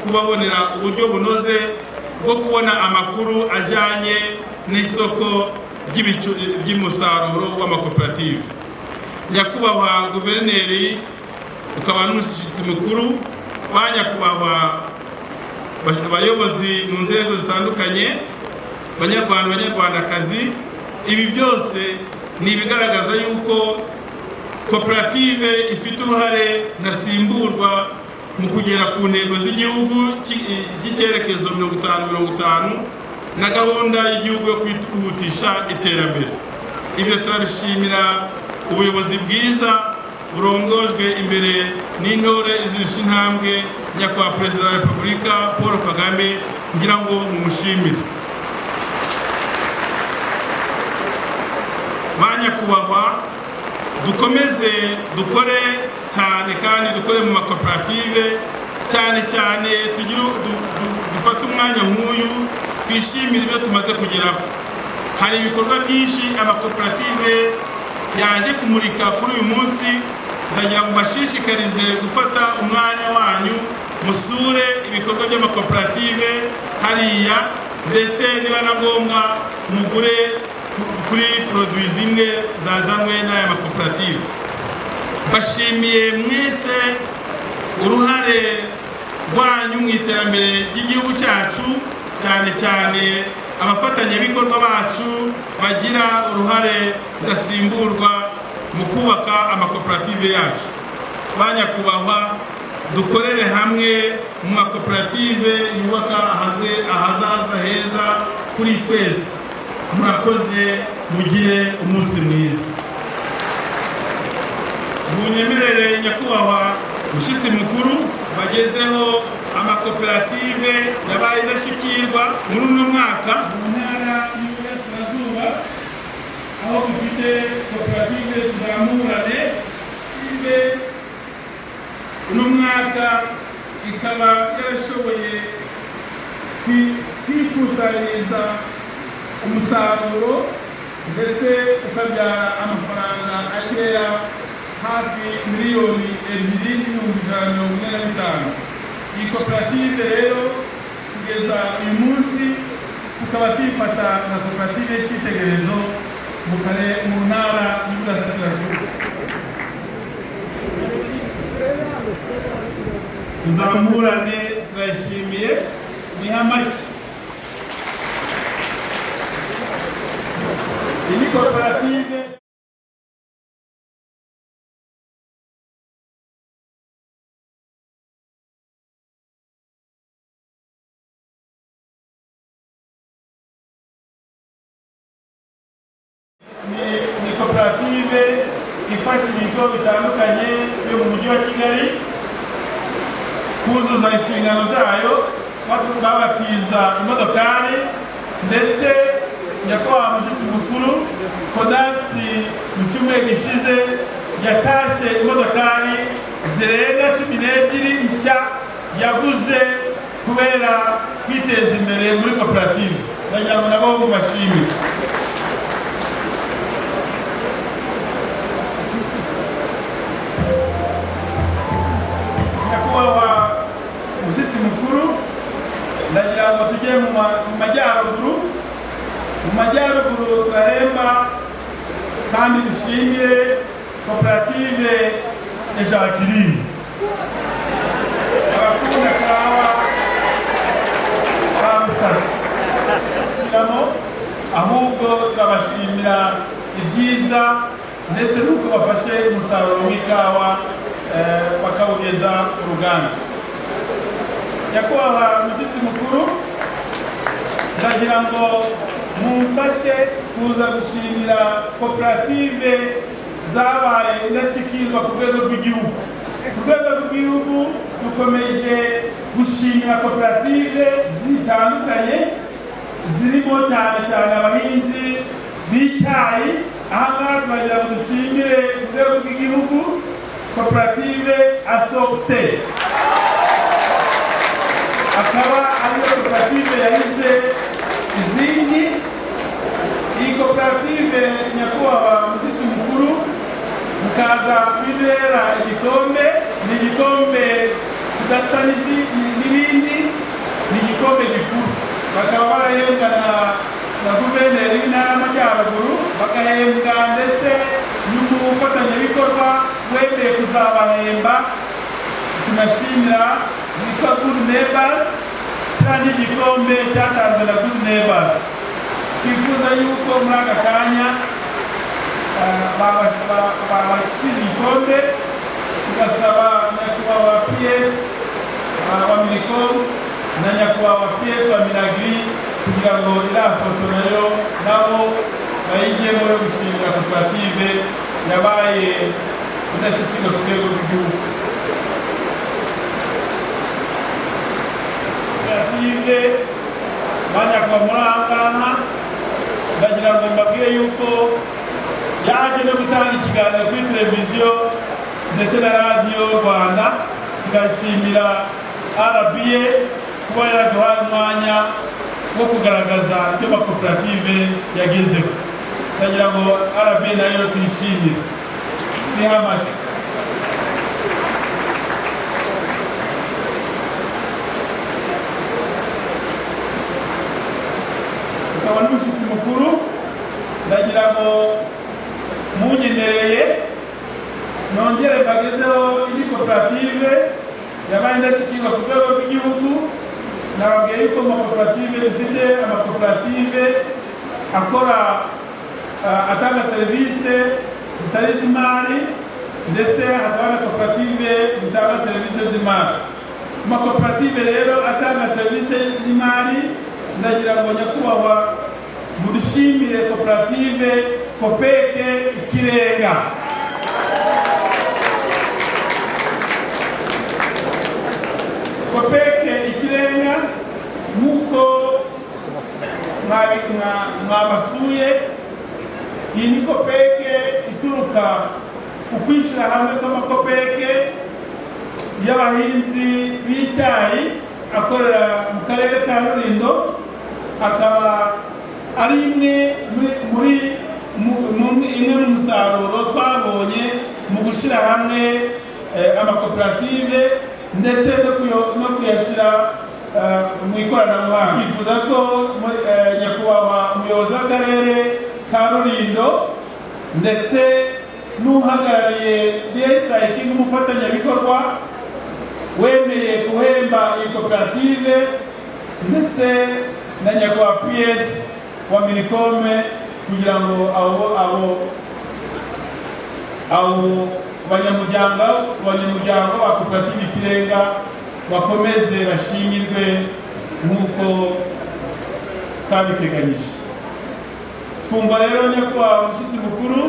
kubabonera uburyo bunoze bwo kubona amakuru ajyanye n'isoko ry'umusaruro w'amakoperative. Nyakubahwa Guverineri, ukaba n'umushyitsi mukuru, ba nyakubahwa abayobozi mu nzego zitandukanye, Banyarwanda, Banyarwandakazi, ibi byose ni ibigaragaza yuko koperative ifite uruhare ntasimburwa mu kugera ku ntego z'igihugu cy'icyerekezo 50-50 na gahunda y'igihugu yo kwihutisha iterambere. Ibyo turabishimira ubuyobozi bwiza burongojwe imbere n'intore izirusha intambwe, Nyakubahwa Perezida wa Repubulika Paul Kagame. Ngira ngo mumushimire. Ba nyakubahwa, dukomeze dukore cyane kandi dukore mu makoperative cyane cyane, tugire dufate umwanya nk'uyu twishimire ibyo tumaze kugeraho. Hari ibikorwa byinshi amakoperative yaje kumurika kuri uyu munsi. Ndagira ngo mbashishikarize gufata umwanya wanyu musure ibikorwa by'amakoperative hariya, ndetse niba na ngombwa mugure kuri produits zimwe zazanwe n'aya makoperative. Mbashimiye mwese uruhare rwanyu mu iterambere ry'igihugu cyacu, cyane cyane abafatanyabikorwa bacu bagira uruhare rudasimburwa mu kubaka amakoperative yacu. Ba nyakubahwa, dukorere hamwe mu makoperative yubaka ahazaza heza kuri twese. Murakoze, mugire umunsi mwiza. Munyemerere, nyakubahwa mushyitsi mukuru, bagezeho amakoperative yabaye indashyikirwa muri uno mwaka mu Ntara y'Uburasirazuba, aho dufite koperative Tuzamurane. Ibe uno mwaka ikaba yarashoboye kwikusanyiriza umusaruro, ndetse ukabyara amafaranga agera hafi 2,145,000. Iyi koperative rero kugeza uyu munsi tukaba tuyifata nka koperative y'icyitegererezo mu karere, mu Ntara y'Uburasirazuba. Tuzamurane turayishimiye, niha amashyi. Iyi ni koperative. Ni koperative ifasha ibigo bitandukanye byo mu Mujyi wa Kigali kuzuza inshingano zayo, babatiza imodokari. Ndetse nyakubahwa mushyitsi mukuru, CODASI mu cyumweru gishize yatashe imodokari zirenga 12 nshya yaguze kubera kwiteza imbere muri koperative. Ndagira ngo nabo mubashimire. Nyakubahwa mushyitsi mukuru, ndagira ngo tujye mu majyaruguru. Mu majyaruguru turahemba kandi dushimire koperative ya Jacqueline, abakunda kawa ba Rusasi. Ahubwo turabashimira ibyiza ndetse n'uko bafashe umusaruro w'ikawa bakawugeza ku ruganda. Nyakubahwa mushyitsi mukuru, ndagira ngo mumfashe kuza gushimira koperative zabaye indashyikirwa ku rwego rw'igihugu. Ku rwego rw'igihugu dukomeje gushimira koperative zitandukanye zirimo cyane cyane abahinzi b'icyayi. Aha ngaha turagira ngo dushimire ku rwego rw'igihugu koperative ASOPTE. Akaba ariyo koperative yahize izindi. Iyi koperative, nyakubahwa mushyitsi mukuru, mukaza kwibera igikombe. Ni igikombe kidasa n'ibindi, ni igikombe gikuru. Bakaba barahembwa na guverineri w'intara y'Amajyaruguru, bagahembwa ndetse n'umufatanyabikorwa wemeye kuzabahemba tunashimira, witwa Good Neighbors. Kiriya ni igikombe cyatanzwe na Good Neighbors. Twifuza yuko muri aka kanya babashyira igikombe, tugasaba nyakubahwa PS wa MINICOM na nyakubahwa PS wa MINAGRI kugira ngo iriya foto nayo nabo bayigemo yo gushimira koperative yabaye indashyikirwa ku rwego rw'igihugu. Koperative banyakwa muri aha ngaha, ndagira ngo mbabwire yuko yaje no gutanga ikiganiro kuri televiziyo ndetse na Radiyo Rwanda. Tugashimira RBA kuba yaraduhaye umwanya wo kugaragaza ibyo amakoperative yagezeho. Ndagira ngo RBA nayo tuyishimire, twihe amashyi. Tukaba n'umushyitsi mukuru, ndagira ngo munyemereye nongere mbagezeho indi koperative yabaye indashyikirwa ku rwego rw'igihugu. Nababwiye yuko mu makoperative dufite amakoperative akora, atanga serivisi zitari iz'imari, ndetse hakaba na koperative zitanga serivisi z'imari. Mu makoperative rero atanga serivisi z'imari, ndagira ngo nyakubahwa mudushimire koperative Kopeke Ikirenga. Kopeke Ikirenga, nk'uko mwabasuye, iyi ni kopeke ituruka ku kwishyira hamwe kw'amakopeke y'abahinzi b'icyayi akorera mu karere ka Rulindo, akaba ari imwe muri imwe mu musaruro twabonye mu gushyira hamwe amakoperative ndetse no kuyashyira mu ikoranabuhanga. Twifuza ko nyakubahwa umuyobozi w'akarere ka Rulindo ndetse n'uhagarariye DSIT nk'umufatanyabikorwa wemeye guhemba iyi koperative, ndetse na nyakubahwa PS wa MINICOM, kugira ngo abo banyamuryango ba koperative Ikirenga bakomeze bashimirwe nk'uko twabiteganyije. Twumva rero, nyakubahwa umushyitsi mukuru,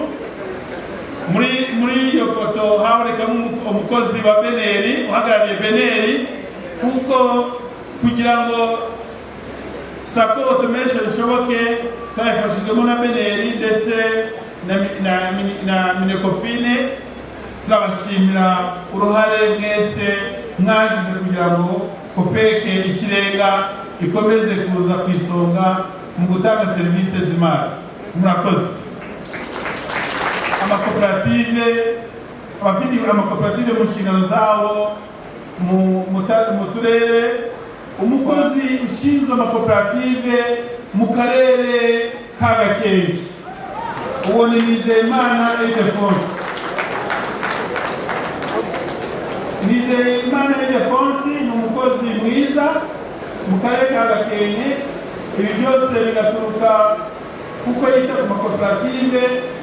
muri iyo foto habonekamo umukozi wa BNR uhagarariye BNR, kuko kugira ngo SACCO automation ishoboke twabifashijwemo na BNR ndetse na MINECOFIN. Turabashimira uruhare mwese mwagize kugira ngo Kopeke Ikirenga ikomeze kuza ku isonga mu gutanga serivisi z'imari. Murakoze. Amakoperative, abafite amakoperative mu nshingano zabo mu turere, umukozi ushinzwe amakoperative mu karere ka Gakenke, uwo ni Nizeyimana Ildefonse. Nizeyimana Ildefonse ni umukozi mwiza mu karere ka Gakenke. Ibi byose bigaturuka kuko yita ku makoperative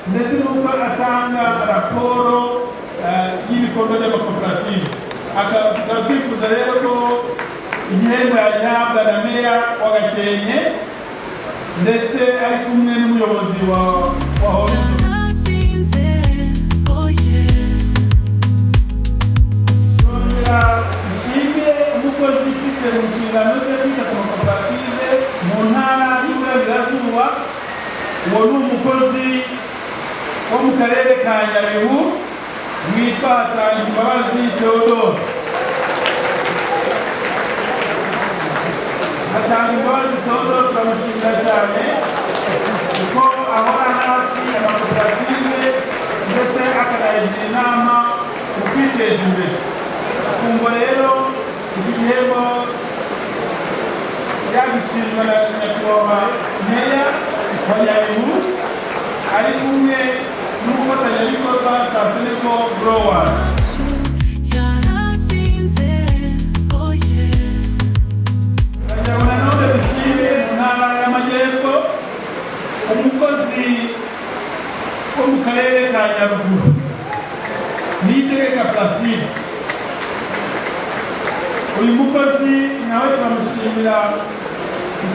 ndetse n'uko atanga raporo y'ibikorwa by'amakoperative. Tukaba twifuza rero ko igihembo yagihabwa na meya wa Gakenke ndetse ari kumwe n'umuyobozi wa Horizon. Nshimire umukozi ufite mu nshingano ze kwita ku makoperative mu ntara y'Iburasirazuba. Uwo ni umukozi wo mu karere ka Nyabihu witwa Tangimbabazi Theodore. Atanga imbabazi Todo, turamushimira cyane kuko ahora hafi amakoperative ndetse akanayigira inama mu kwiteza imbere. Akumva rero iki gihembo yagishyikirijwe na nyakubahwa meya wa Nyabihu ari kumwe n'umufatanyabikorwa Sustainable Growers. Ndagira ngo nanone dushime mu Ntara y'Amajyepfo umukozi wo mu Karere ka Nyaruguru, Niyitegeka Placide. Uyu mukozi nawe turamushimira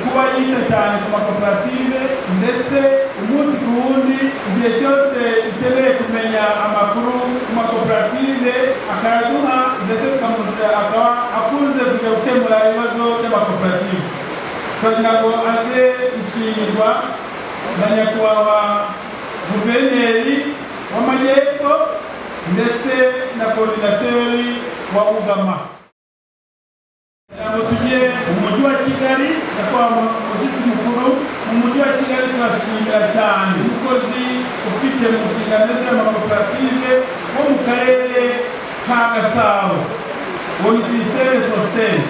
kuba yita cyane ku makoperative, ndetse umunsi ku wundi, igihe cyose ukeneye kumenya amakuru ku makoperative akayaduha, ndetse tukamuzira akaba akunze kujya gukemura ibibazo by'amakoperative. Turagira ngo aze gushimirwa na nyakubahwa guverineri w'Amajyepfo ndetse na coordinateur wa Ugama. Kugira ngo tujye mu Mujyi wa Kigali, nyakubahwa umushyitsi mukuru, mu Mujyi wa Kigali turashimira cyane umukozi ufite mu nshingano z'amakoperative wo mu Karere ka Gasabo, Bonifisere Sositene.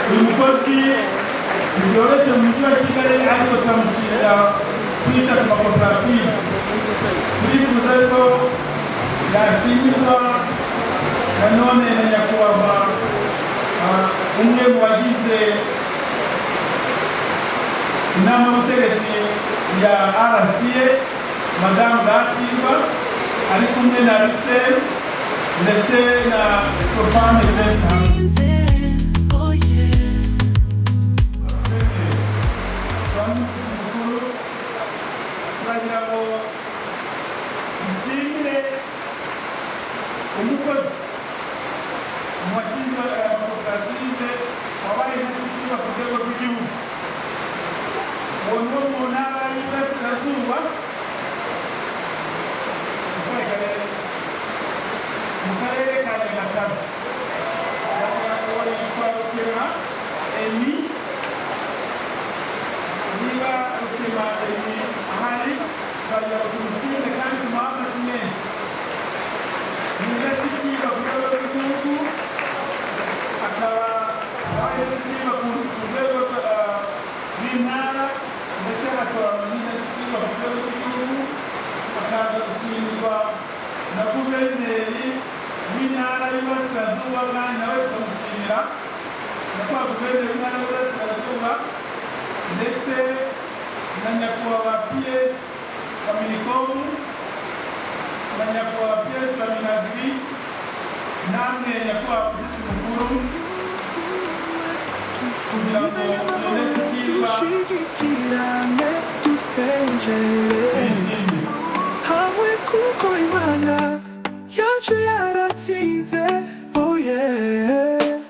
Uyu mukozi ntibyoroshye mu Mujyi wa Kigali, ariko turamushimira kwita ku makoperative. Turifuza ko yashimirwa nanone na nyakubahwa umwe mu bagize inama y'ubutegetsi ya RCA, Madamu Gatimba, ari kumwe na Risel ndetse na Profane Vincent. Umushyitsi mukuru, turagira ngo dushimire umukozi mu bashinzwe amakoperative wabaye indashyikirwa ku rwego rw'igihugu, uwo ni wo mu Ntara y'Iburasirazuba, mu Karere ka Nyagatare. Uwo yitwa Rukema Emi. Niba Rukema Emi ahari, turagira ngo tumushimire kandi tumuhe amashyi menshi. Ni indashyikirwa ku rwego rw'igihugu, akaba abaye indashyikirwa ku rwego rw'intara, ndetse akaba n'indashyikirwa ku rwego rw'igihugu, akaza gushimirwa na guverineri w'Intara y'Iburasirazuba, kandi nawe tukamushimira, nyakubahwa guverineri w'Intara y'Iburasirazuba, ndetse na nyakubahwa PS wa MINICOM na nyakubahwa PS wa MINAGRI, namwe nyakubahwa mushyitsi mukuru, kugira ngo indashyikirwa Dushigikirane, dusengere hamwe, kuko Imana yacu yaratsinze, oh yeah.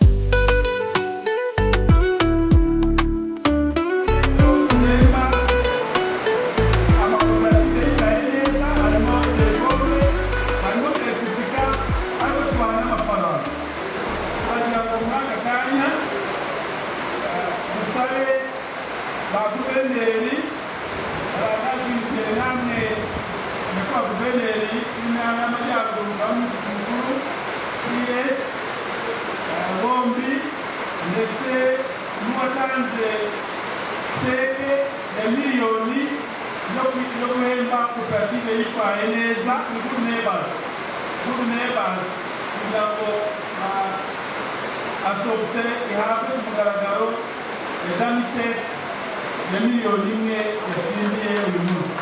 Reba, amakoperative yitaye neza, harimo telefone, harimo certificat, ariko tubaha n'amafaranga. Turagira ngo muri aka kanya dusabe ba guverineri baranagwiriye, namwe nyakubahwa guverineri w'Intara y'Amajyaruguru na umushyitsi mukuru PS bombi, ndetse n'uwatanze sheke ya miliyoni yo guhemba koperative yitwaye neza, ni Good Neighbors, Good Neighbors, kugira ngo asohoke ihabwe ku mugaragaro ya dummy cheque ya miliyoni 1 yatsindiye uyu munsi.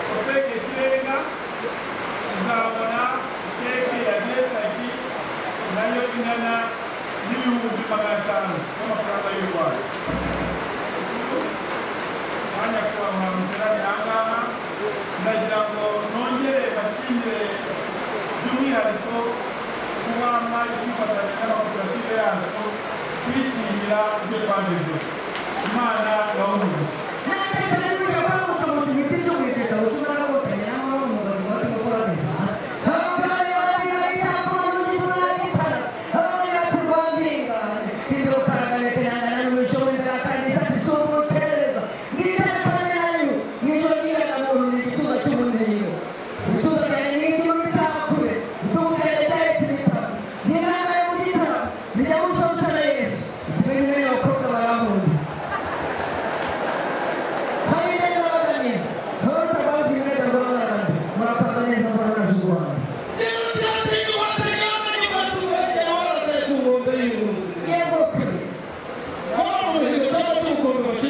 Kopeke Ikirenga izabona sheke ya DSIP nayo ingana n'500,000 y'amafaranga y'u Rwanda. Mwanya nyakubahwa muteraniye aha ngaha, ndagira ngo nongere bashimire by'umwihariko kuba mwari kwifatanya n'amakoperative yacu kwishimira ibyo twagezeho. Imana ibahe umugisha. Yeah.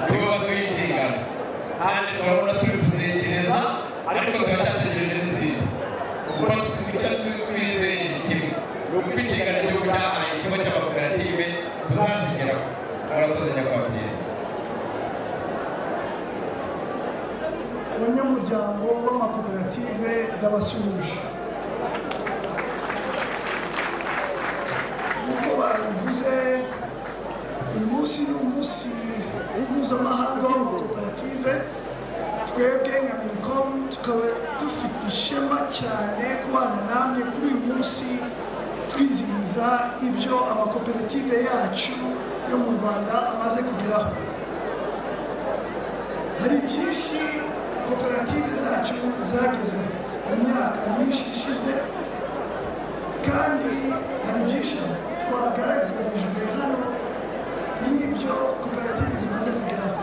Nibo baduha inshingano kandi turabona turi kuzegereza, ariko turacyategereje n'izindi. Ubwo icyo twizeye ni kimwe, ni uko inshingano igihugu cyahaye ikigo cy'amakoperative tuzazigeraho. Murakoze nyakubahwa byiza. Abanyamuryango b'amakoperative, ndabasuhuje. Nk'uko babivuze, uyu munsi ni umunsi mpuzamahanga w'amakoperative. Twebwe nka MINICOM tukaba dufite ishema cyane kubana namwe kuri uyu munsi, twizihiza ibyo amakoperative yacu yo mu Rwanda amaze kugeraho. Hari byinshi koperative zacu zagezeho mu myaka myinshi ishize, kandi hari byinshi twagaragarijwe hano y'ibyo koperative zimaze kugeraho,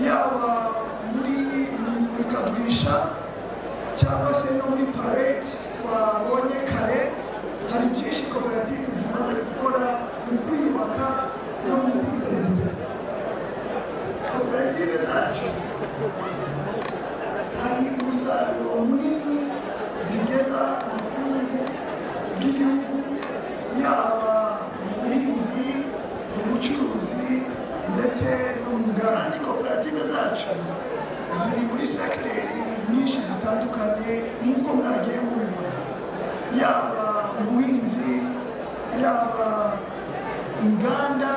yaba muri imurikagurisha cyangwa se no muri parade twabonye kare. Hari byinshi koperative zimaze gukora mu kwiyubaka no mu kwiteza imbere. Koperative zacu hari umusaruro munini zigeza ku bukungu bw'igihugu, yaba mu buhinzi, mu bucuruzi ndetse no mu nganda. Koperative zacu ziri muri segiteri nyinshi zitandukanye nk'uko mwagiye mubibona, yaba ubuhinzi, yaba inganda,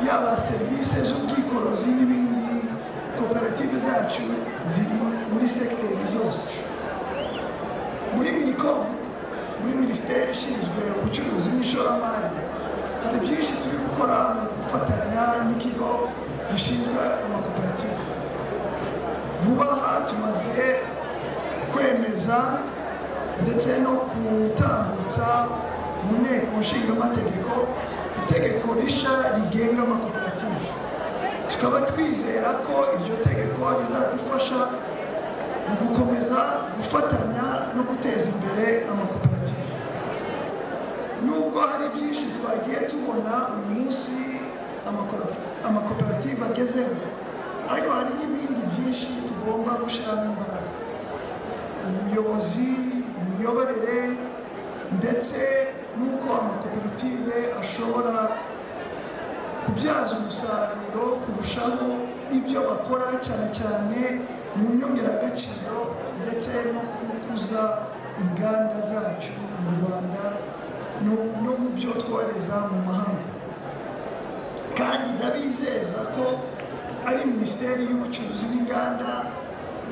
yaba serivisi z'ubwikorezi n'ibindi. Koperative zacu ziri muri segiteri zose. Muri MINICOM, muri Minisiteri ishinzwe ubucuruzi n'ishoramari, hari byinshi turi gukora mu gufatanya n'ikigo gishinzwe amakoperative. Vuba aha tumaze kwemeza ndetse no gutambutsa mu Nteko Nshingamategeko itegeko rishya rigenga amakoperative, tukaba twizera ko iryo tegeko rizadufasha mu gukomeza gufatanya no guteza imbere amakoperative. Nubwo hari byinshi twagiye tubona uyu munsi amakoperative agezeho, ariko hari n'ibindi byinshi tugomba gushyiramo imbaraga: ubuyobozi, imiyoborere, ndetse n'uko amakoperative ashobora kubyaza umusaruro kurushaho ibyo bakora, cyane cyane mu nyongeragaciro ndetse no gukuza inganda zacu mu Rwanda no mu byo twohereza mu mahanga. Kandi ndabizeza ko ari Minisiteri y'Ubucuruzi n'Inganda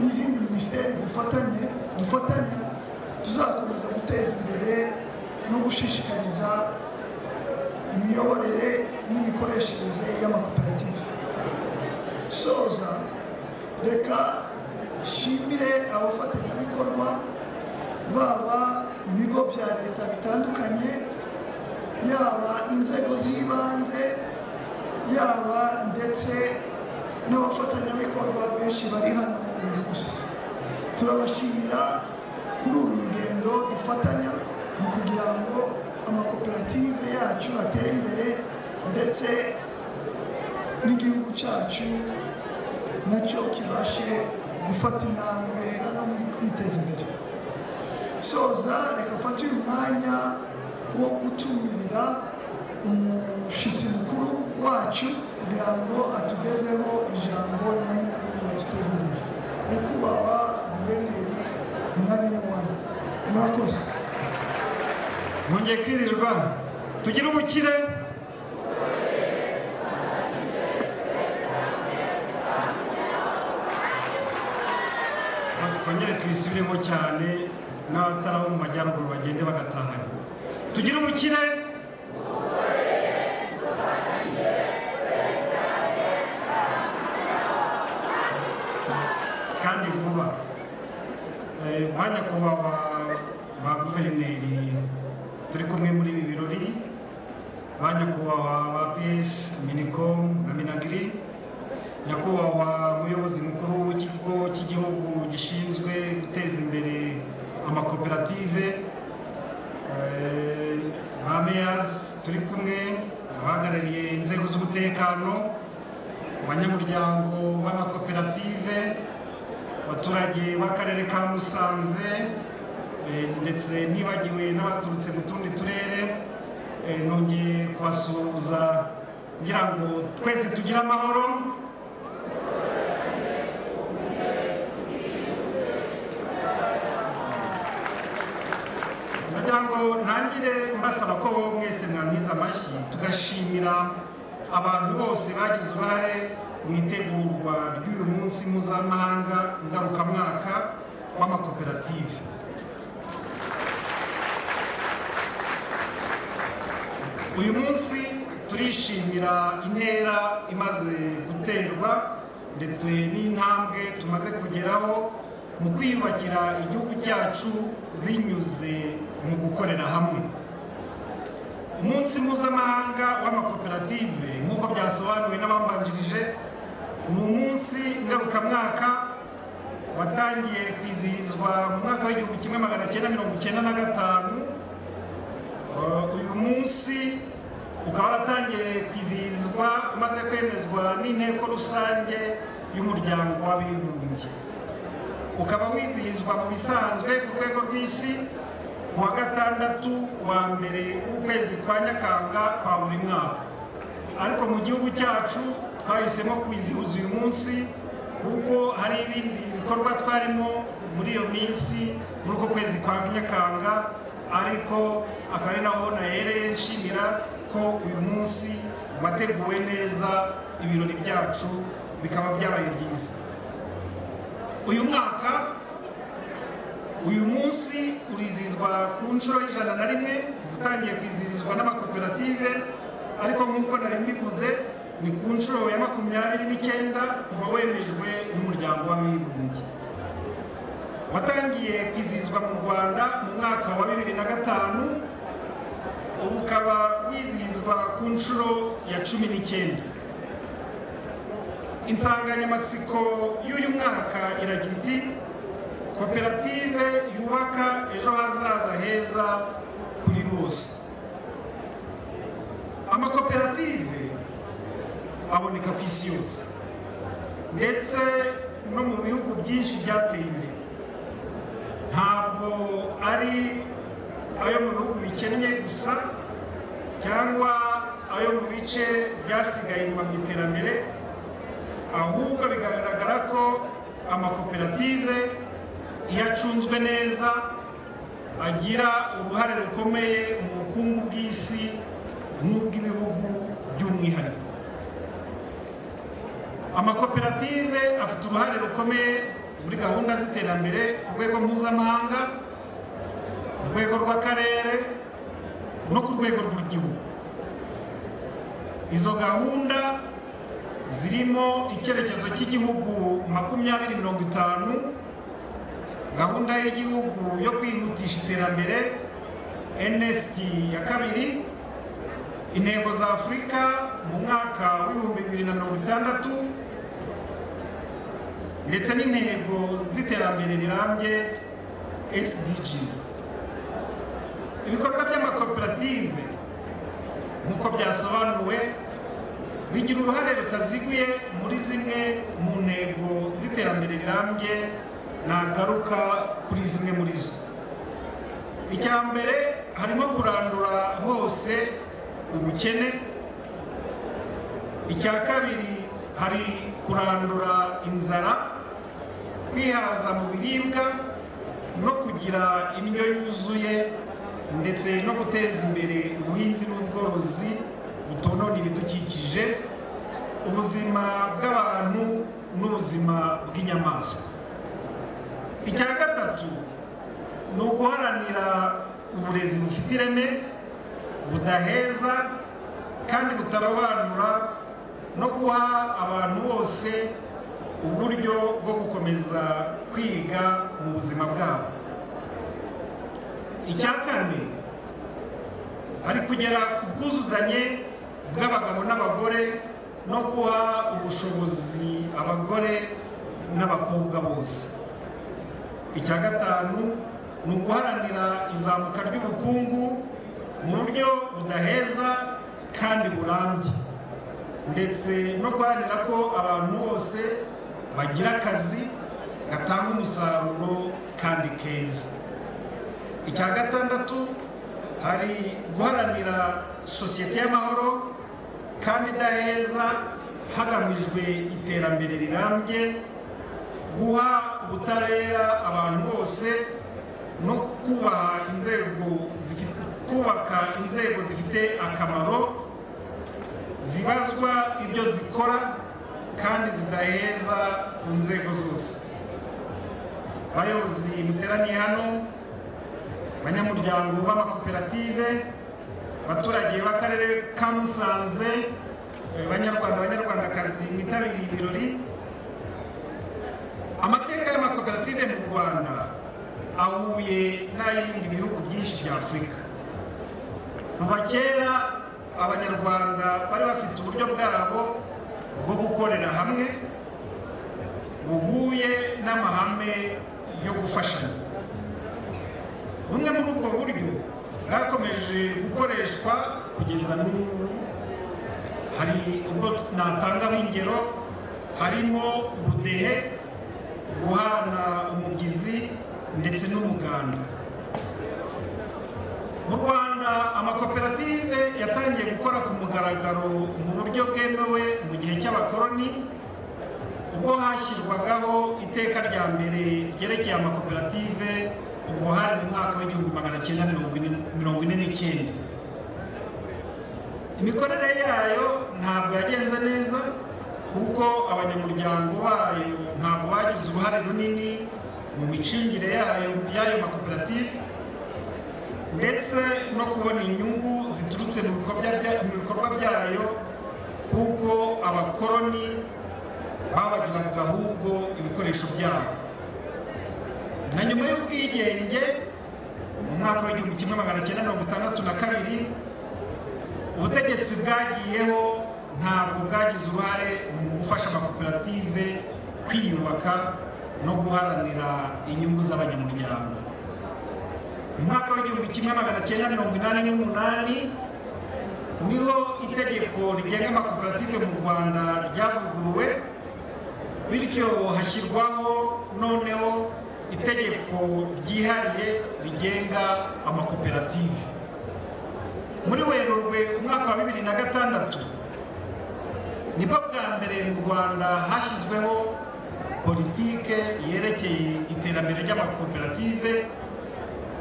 n'izindi minisiteri dufatanya tuzakomeza guteza imbere no gushishikariza imiyoborere n'imikoreshereze y'amakoperative. Soza, reka nshimire abafatanyabikorwa, baba ibigo bya leta bitandukanye, yaba inzego z'ibanze, yaba ndetse n'abafatanyabikorwa benshi bari hano uyu munsi. Turabashimira kuri uru rugendo dufatanya mu kugira ngo amakoperative yacu atere imbere, ndetse n'igihugu cyacu nacyo kibashe gufata intambwe no mu kwiteza imbere. Soza, reka mfate uyu mwanya wo gutumirira umushyitsi mukuru wacu kugira ngo atugezeho ijambo nyamukuru yaduteguriye. Nyakubahwa Guverineri, umwanya n'uwanyu. Murakoze. Mwongeye kwirirwa. Tugire ubukire. Twongere tubisubiremo cyane, n'abatari abo mu majyaruguru bagende bagatahana. Tugire ubukire. Kandi vuba. Ba nyakubahwa ba guverineri turi kumwe muri ibi birori, ba nyakubahwa ba PS, Minicom na Minagri, nyakubahwa muyobozi mukuru w'ikigo cy'igihugu gishinzwe guteza imbere amakoperative, ba mayors turi kumwe, abahagarariye inzego z'umutekano, abanyamuryango b'amakoperative, abaturage b'akarere ka Musanze, ndetse nibagiwe n'abaturutse mu tundi turere, nongeye kubasuhuza ngira ngo twese tugire amahoro. Ndagira ngo ntangire mbasaba ko mwese mwantiza amashyi, tugashimira abantu bose bagize uruhare mu itegurwa ry'uyu munsi mpuzamahanga ngarukamwaka w'amakoperative. Uyu munsi turishimira intera imaze guterwa ndetse n'intambwe tumaze kugeraho mu kwiyubakira igihugu cyacu binyuze mu gukorera hamwe. Umunsi mpuzamahanga w'amakoperative, nk'uko byasobanuwe n'abambanjirije, ni umunsi ngarukamwaka watangiye kwizihizwa mu mwaka wa 1995. Uyu munsi ukaba waratangiye kwizihizwa umaze kwemezwa n'inteko rusange y'umuryango w'abibumbye. Ukaba wizihizwa mu bisanzwe ku rwego rw'isi ku wa gatandatu wa mbere w'ukwezi kwa Nyakanga kwa buri mwaka, ariko mu gihugu cyacu twahisemo kwizihiza uyu munsi kuko hari ibindi bikorwa twarimo muri iyo minsi muri uko kwezi kwa Nyakanga, ariko akaba ari naho nahereye nshimira ko uyu munsi wateguwe neza, ibirori byacu bikaba byabaye byiza. Uyu mwaka uyu munsi urizihizwa ku nshuro y'101 kuva utangiye kwizihizwa n'amakoperative, ariko nk'uko nari mbivuze ni ku nshuro ya 29 kuva wemejwe n'umuryango w'abibumbye. Watangiye kwizihizwa mu Rwanda mu mwaka wa 2005, ubu ukaba wizihizwa ku nshuro ya 19. Insanganyamatsiko y'uyu mwaka iragira iti: koperative yubaka ejo hazaza heza kuri bose. Amakoperative aboneka ku isi yose ndetse no mu bihugu byinshi byateye imbere. Ntabwo ari ayo mu bihugu bikennye gusa cyangwa ayo mu bice byasigaye inyuma mu iterambere, ahubwo bigaragara ko amakoperative iyo acunzwe neza agira uruhare rukomeye mu bukungu bw'isi n'ubw'ibihugu by'umwihariko. Amakoperative afite uruhare rukomeye muri gahunda z'iterambere ku rwego mpuzamahanga, ku rwego rw'akarere no ku rwego rw'igihugu. Izo gahunda zirimo icyerekezo cy'igihugu 2050, gahunda y'igihugu yo kwihutisha iterambere NST ya kabiri, intego za Afurika mu mwaka wa 2060, ndetse n'intego z'iterambere rirambye SDGs. Ibikorwa by'amakoperative, nk'uko byasobanuwe, bigira uruhare rutaziguye muri zimwe mu ntego z'iterambere rirambye. Nagaruka kuri zimwe muri zo. Icya mbere harimo kurandura hose ubukene. Icya kabiri hari kurandura inzara, kwihaza mu biribwa no kugira indyo yuzuye, ndetse no guteza imbere ubuhinzi n'ubworozi butonona ibidukikije, ubuzima bw'abantu n'ubuzima bw'inyamaswa. Icya gatatu ni uguharanira uburezi bufite ireme, budaheza kandi butarobanura, no guha abantu bose uburyo bwo gukomeza kwiga mu buzima bwabo. Icya kane hari kugera ku bwuzuzanye bw'abagabo n'abagore no guha ubushobozi abagore n'abakobwa bose. Icya gatanu ni uguharanira izamuka ry'ubukungu mu buryo budaheza kandi burambye, ndetse no guharanira ko abantu bose bagira akazi gatanga umusaruro kandi keza. Icya gatandatu hari guharanira sosiyete y'amahoro kandi idaheza hagamijwe iterambere rirambye, guha ubutabera abantu bose no kubaka inzego zifite akamaro, zibazwa ibyo zikora kandi zidaheza ku nzego zose. Bayobozi muteraniye hano, banyamuryango b'amakoperative, abaturage b'akarere ka Musanze, banyarwanda, banyarwandakazi mwitabiriye ibirori, amateka y'amakoperative mu Rwanda ahuye n'ay'ibindi bihugu byinshi bya Afurika. Kuva kera Abanyarwanda bari bafite uburyo bwabo bwo gukorera hamwe buhuye n'amahame yo gufashanya. Bumwe muri ubwo buryo bwakomeje gukoreshwa kugeza n'ubu. Hari ubwo natangaho ingero, harimo ubudehe, guhana umubyizi ndetse n'umuganda. Mu Rwanda amakoperative yatangiye gukora ku mugaragaro mu buryo bwemewe mu gihe cy'abakoloni, ubwo hashyirwagaho iteka rya mbere ryerekeye amakoperative. Ubwo hari mu mwaka wa 1949. Imikorere yayo ntabwo yagenze neza, kuko abanyamuryango bayo ntabwo bagize uruhare runini mu micungire yayo y'ayo makoperative, ndetse no kubona inyungu ziturutse mu bikorwa byayo, kuko abakoloni babagiraga ahubwo ibikoresho byabo. Na nyuma y'ubwigenge mu mwaka wa 1962, ubutegetsi bwagiyeho ntabwo bwagize uruhare mu gufasha amakoperative kwiyubaka no guharanira inyungu z'abanyamuryango. Mu mwaka wa 1988 niho itegeko rigenga amakoperative mu Rwanda ryavuguruwe, bityo hashyirwaho noneho itegeko ryihariye rigenga amakoperative. Muri Werurwe umwaka wa 2006 nibwo bwa mbere mu Rwanda hashyizweho politike yerekeye iterambere ry'amakoperative,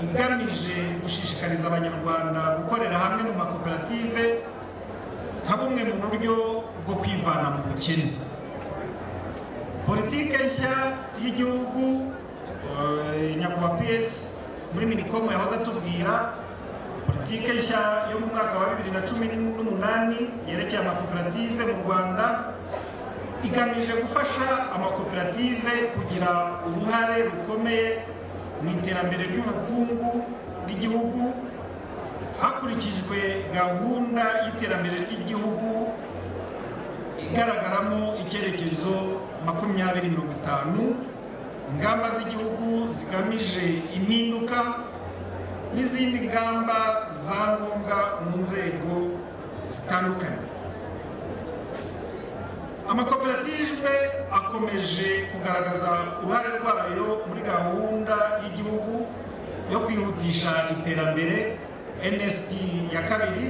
igamije gushishikariza Abanyarwanda gukorera hamwe mu makoperative nka bumwe mu buryo bwo kwivana mu bukene. Politike nshya y'igihugu, nyakubahwa PS muri MINICOM yahoze atubwira, politike nshya yo mu mwaka wa 2018 yerekeye amakoperative mu Rwanda igamije gufasha amakoperative kugira uruhare rukomeye mu iterambere ry'ubukungu bw'igihugu, hakurikijwe gahunda y'iterambere ry'igihugu igaragaramo icyerekezo 2050, ingamba z'igihugu zigamije impinduka n'izindi ngamba za ngombwa mu nzego zitandukanye. Amakoperative akomeje kugaragaza uruhare rwayo muri gahunda y'igihugu yo kwihutisha iterambere NST ya kabiri.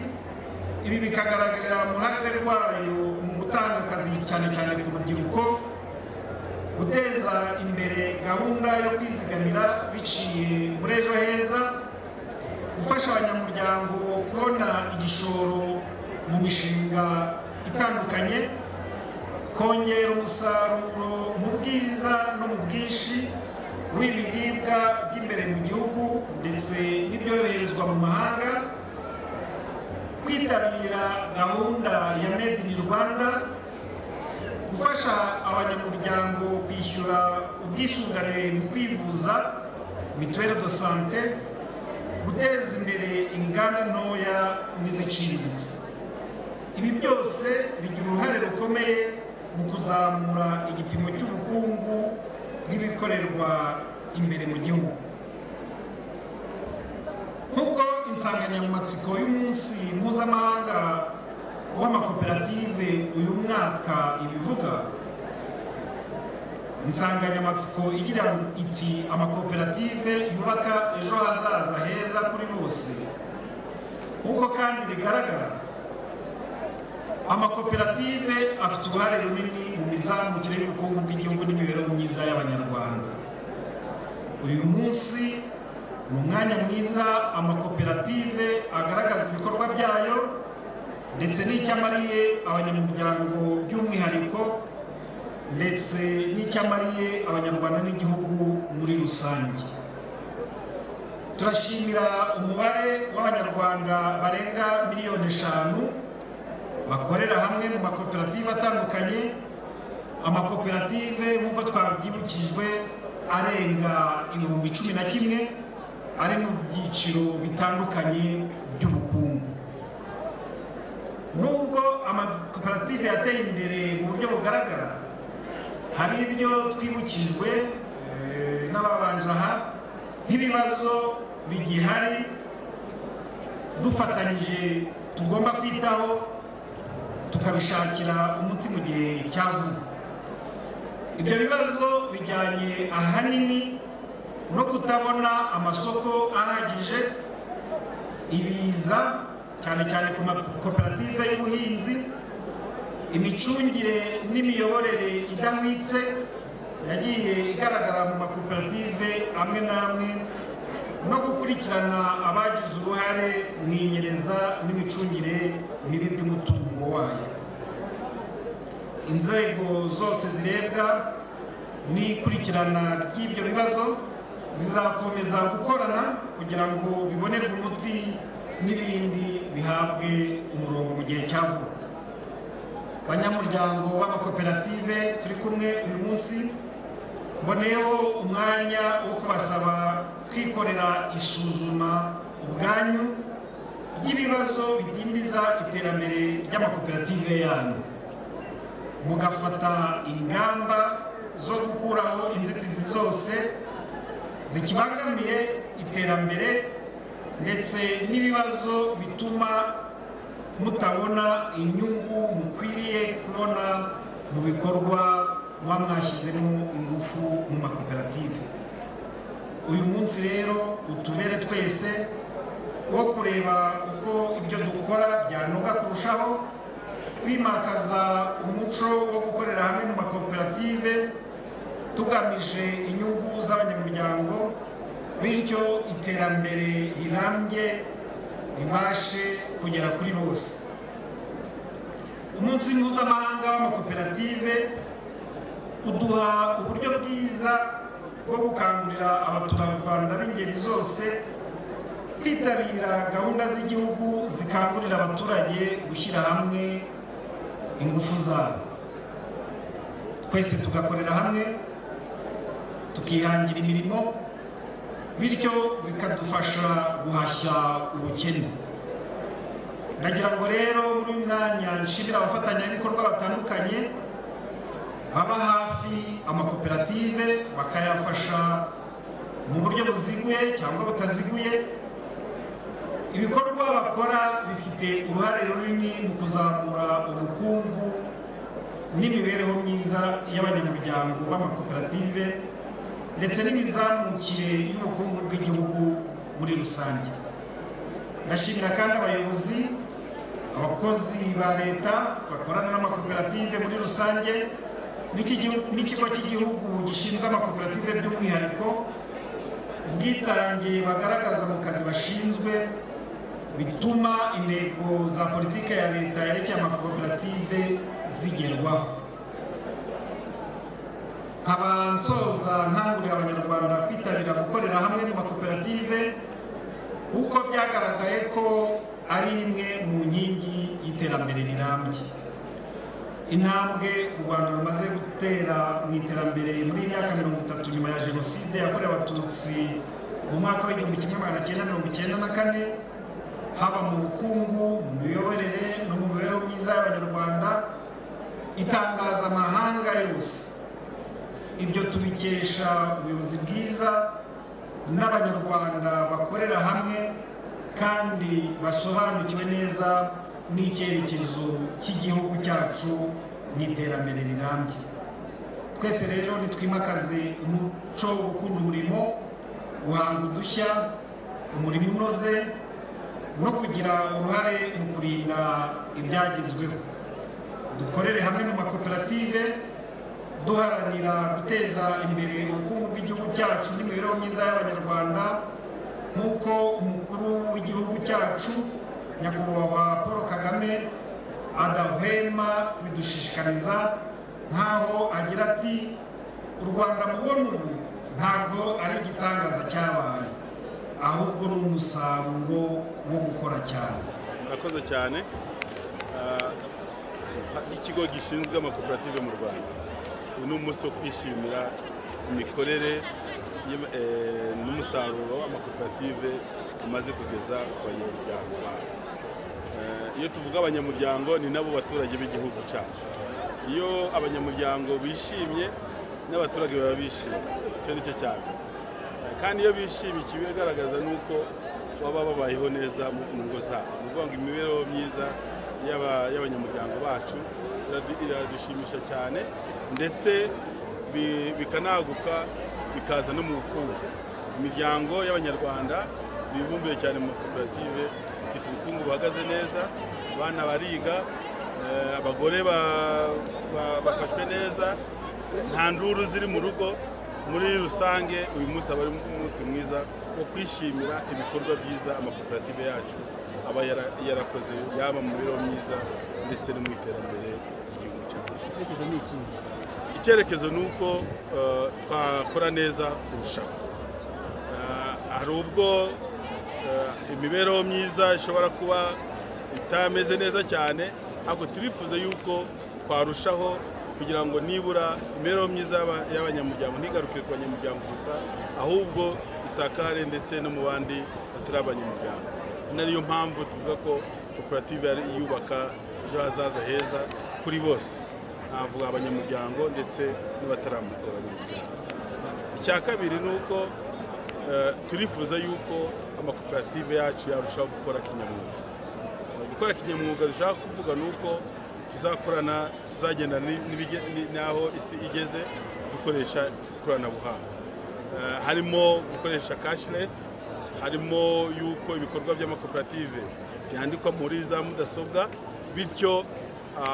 Ibi bikagaragarira mu ruhare rwayo mu gutanga akazi, cyane cyane ku rubyiruko, guteza imbere gahunda yo kwizigamira biciye muri Ejo Heza, gufasha abanyamuryango kubona igishoro mu mishinga itandukanye, kongera umusaruro mu bwiza no mu bwinshi w'ibiribwa by'imbere mu gihugu ndetse n'ibyoherezwa mu mahanga, kwitabira gahunda ya Made in Rwanda, gufasha abanyamuryango kwishyura ubwisungane mu kwivuza, mutuelle de santé, guteza imbere inganda ntoya n'iziciriritse. Ibi byose bigira uruhare rukomeye mu kuzamura igipimo cy'ubukungu bw'ibikorerwa imbere mu gihugu. Nk'uko insanganyamatsiko y'umunsi mpuzamahanga w'amakoperative uyu mwaka ibivuga, insanganyamatsiko igira iti: "Amakoperative yubaka ejo hazaza heza kuri bose." Nk'uko kandi bigaragara, amakoperative afite uruhare runini mu mizamukire y'ubukungu bw'igihugu n'imibereho myiza y'Abanyarwanda. Uyu munsi ni umwanya mwiza amakoperative agaragaza ibikorwa byayo ndetse n'icyo amariye abanyamuryango by'umwihariko, ndetse n'icyo amariye Abanyarwanda n'igihugu muri rusange. Turashimira umubare w'Abanyarwanda barenga miliyoni 5 bakorera hamwe mu makoperative atandukanye, amakoperative nk'uko twabyibukijwe arenga 11,000 ari mu byiciro bitandukanye by'ubukungu. Nubwo amakoperative yateye imbere mu buryo bugaragara, hari ibyo twibukijwe n'ababanje aha nk'ibibazo bigihari dufatanyije tugomba kwitaho, tukabishakira umuti mu gihe cya vuba. Ibyo bibazo bijyanye ahanini no kutabona amasoko ahagije, ibiza cyane cyane ku makoperative y'ubuhinzi, imicungire n'imiyoborere idahwitse yagiye igaragara mu makoperative amwe n'amwe, no gukurikirana abagize uruhare mu inyereza n'imicungire mibi by'umutungo wayo. Inzego zose zirebwa n'ikurikirana ry'ibyo bibazo zizakomeza gukorana kugira ngo bibonerwe umuti n'ibindi bihabwe umurongo mu gihe cya vuba. Banyamuryango b'amakoperative turi kumwe uyu munsi, mboneyeho umwanya wo kubasaba kwikorera isuzuma ubwanyu ry'ibibazo bidindiza iterambere ry'amakoperative yanyu, mugafata ingamba zo gukuraho inzitizi zose zikibangamiye iterambere ndetse n'ibibazo bituma mutabona inyungu mukwiriye kubona mu bikorwa muba mwashyizemo ingufu mu makoperative. Uyu munsi rero utubere twese wo kureba uko ibyo dukora byanoga kurushaho, twimakaza umuco wo gukorera hamwe mu makoperative tugamije inyungu z'abanyamuryango, bityo iterambere rirambye ribashe kugera kuri bose. Umunsi mpuzamahanga w'amakoperative Uduha uburyo bwiza bwo gukangurira abaturarwanda b'ingeri zose kwitabira gahunda z'igihugu zikangurira abaturage gushyira hamwe ingufu zabo, twese tugakorera hamwe, tukihangira imirimo, bityo bikadufasha guhashya ubukene. Ndagira ngo rero muri uyu mwanya nshimire abafatanyabikorwa batandukanye baba hafi amakoperative, bakayafasha mu buryo buziguye cyangwa butaziguye. Ibikorwa bakora bifite uruhare runini mu kuzamura ubukungu n'imibereho myiza y'abanyamuryango b'amakoperative ndetse n'imizamukire y'ubukungu bw'igihugu muri rusange. Ndashimira kandi abayobozi, abakozi ba leta bakorana n'amakoperative muri rusange n'ikigo cy'igihugu gishinzwe amakoperative by'umwihariko, ubwitange bagaragaza mu kazi bashinzwe bituma intego za politiki ya leta yerekeye amakoperative zigerwaho. Nkaba nsoza nkangurira abanyarwanda kwitabira gukorera hamwe mu makoperative, kuko byagaragaye ko ari imwe mu nkingi y'iterambere rirambye. Intambwe u Rwanda rumaze gutera mu iterambere muri myaka 30 nyuma ya Jenoside yakorewe Abatutsi mu mwaka wa 1994, haba mu bukungu, mu miyoborere no mu mibereho myiza y'Abanyarwanda, itangaza amahanga yose. Ibyo tubikesha ubuyobozi bwiza n'Abanyarwanda bakorera hamwe kandi basobanukiwe neza n'icyerekezo cy'igihugu cyacu mu iterambere rirambye. Twese rero nitwimakaze umuco wo gukunda umurimo, guhanga udushya, umurimo unoze no kugira uruhare mu kurinda ibyagezweho. Dukorere hamwe mu makoperative, duharanira guteza imbere ubukungu bw'igihugu cyacu n'imibereho myiza y'Abanyarwanda, nk'uko umukuru w'igihugu cyacu Nyakubahwa Paul Kagame adahwema kubidushishikariza, nk'aho agira ati: "U Rwanda mubona ubu ntabwo ari igitangaza cyabaye, ahubwo ni umusaruro wo gukora cyane." Murakoze cyane. Ikigo gishinzwe amakoperative mu Rwanda, uyu ni umunsi wo kwishimira imikorere n'umusaruro amakoperative amaze kugeza ku banyamuryango babo. Iyo tuvuga abanyamuryango, ni nabo baturage b'igihugu cyacu. Iyo abanyamuryango bishimye, n'abaturage baba bishimye. Icyo ni cyo cyane. Kandi iyo bishimye, ikibigaragaza ni uko baba babayeho neza mu ngo zabo. Ni ukuvuga ngo imibereho myiza y'abanyamuryango bacu iradushimisha cyane, ndetse bikanaguka bikaza no mu bukungu. Imiryango y'Abanyarwanda bibumbiye cyane mu makoperative ifite ubukungu buhagaze neza, abana bariga, abagore bafashwe neza, nta nduru ziri mu rugo. Muri rusange, uyu munsi aba ari umunsi mwiza wo kwishimira ibikorwa byiza amakoperative yacu aba yarakoze, yaba mu mibereho myiza ndetse no mu iterambere ry'igihugu cyacu. Icyerekezo ni iki? Icyerekezo ni uko twakora neza kurushaho. Hari ubwo imibereho myiza ishobora kuba itameze neza cyane, ariko turifuza yuko twarushaho kugira ngo nibura imibereho myiza y'abanyamuryango ntigarukire ku banyamuryango gusa, ahubwo isakare ndetse no mu bandi batari abanyamuryango. Ariyo mpamvu tuvuga ko koperative yari yubaka ejo hazaza heza kuri bose, navuga abanyamuryango ndetse n'abatari abanyamuryango. Icya kabiri ni uko turifuza yuko amakoperative yacu yarushaho gukora kinyamwuga. Gukora kinyamwuga dushaka kuvuga ni uko tuzakorana, tuzagenda n'aho isi igeze, dukoresha ikoranabuhanga, harimo gukoresha cashless, harimo yuko ibikorwa by'amakoperative byandikwa muri za mudasobwa, bityo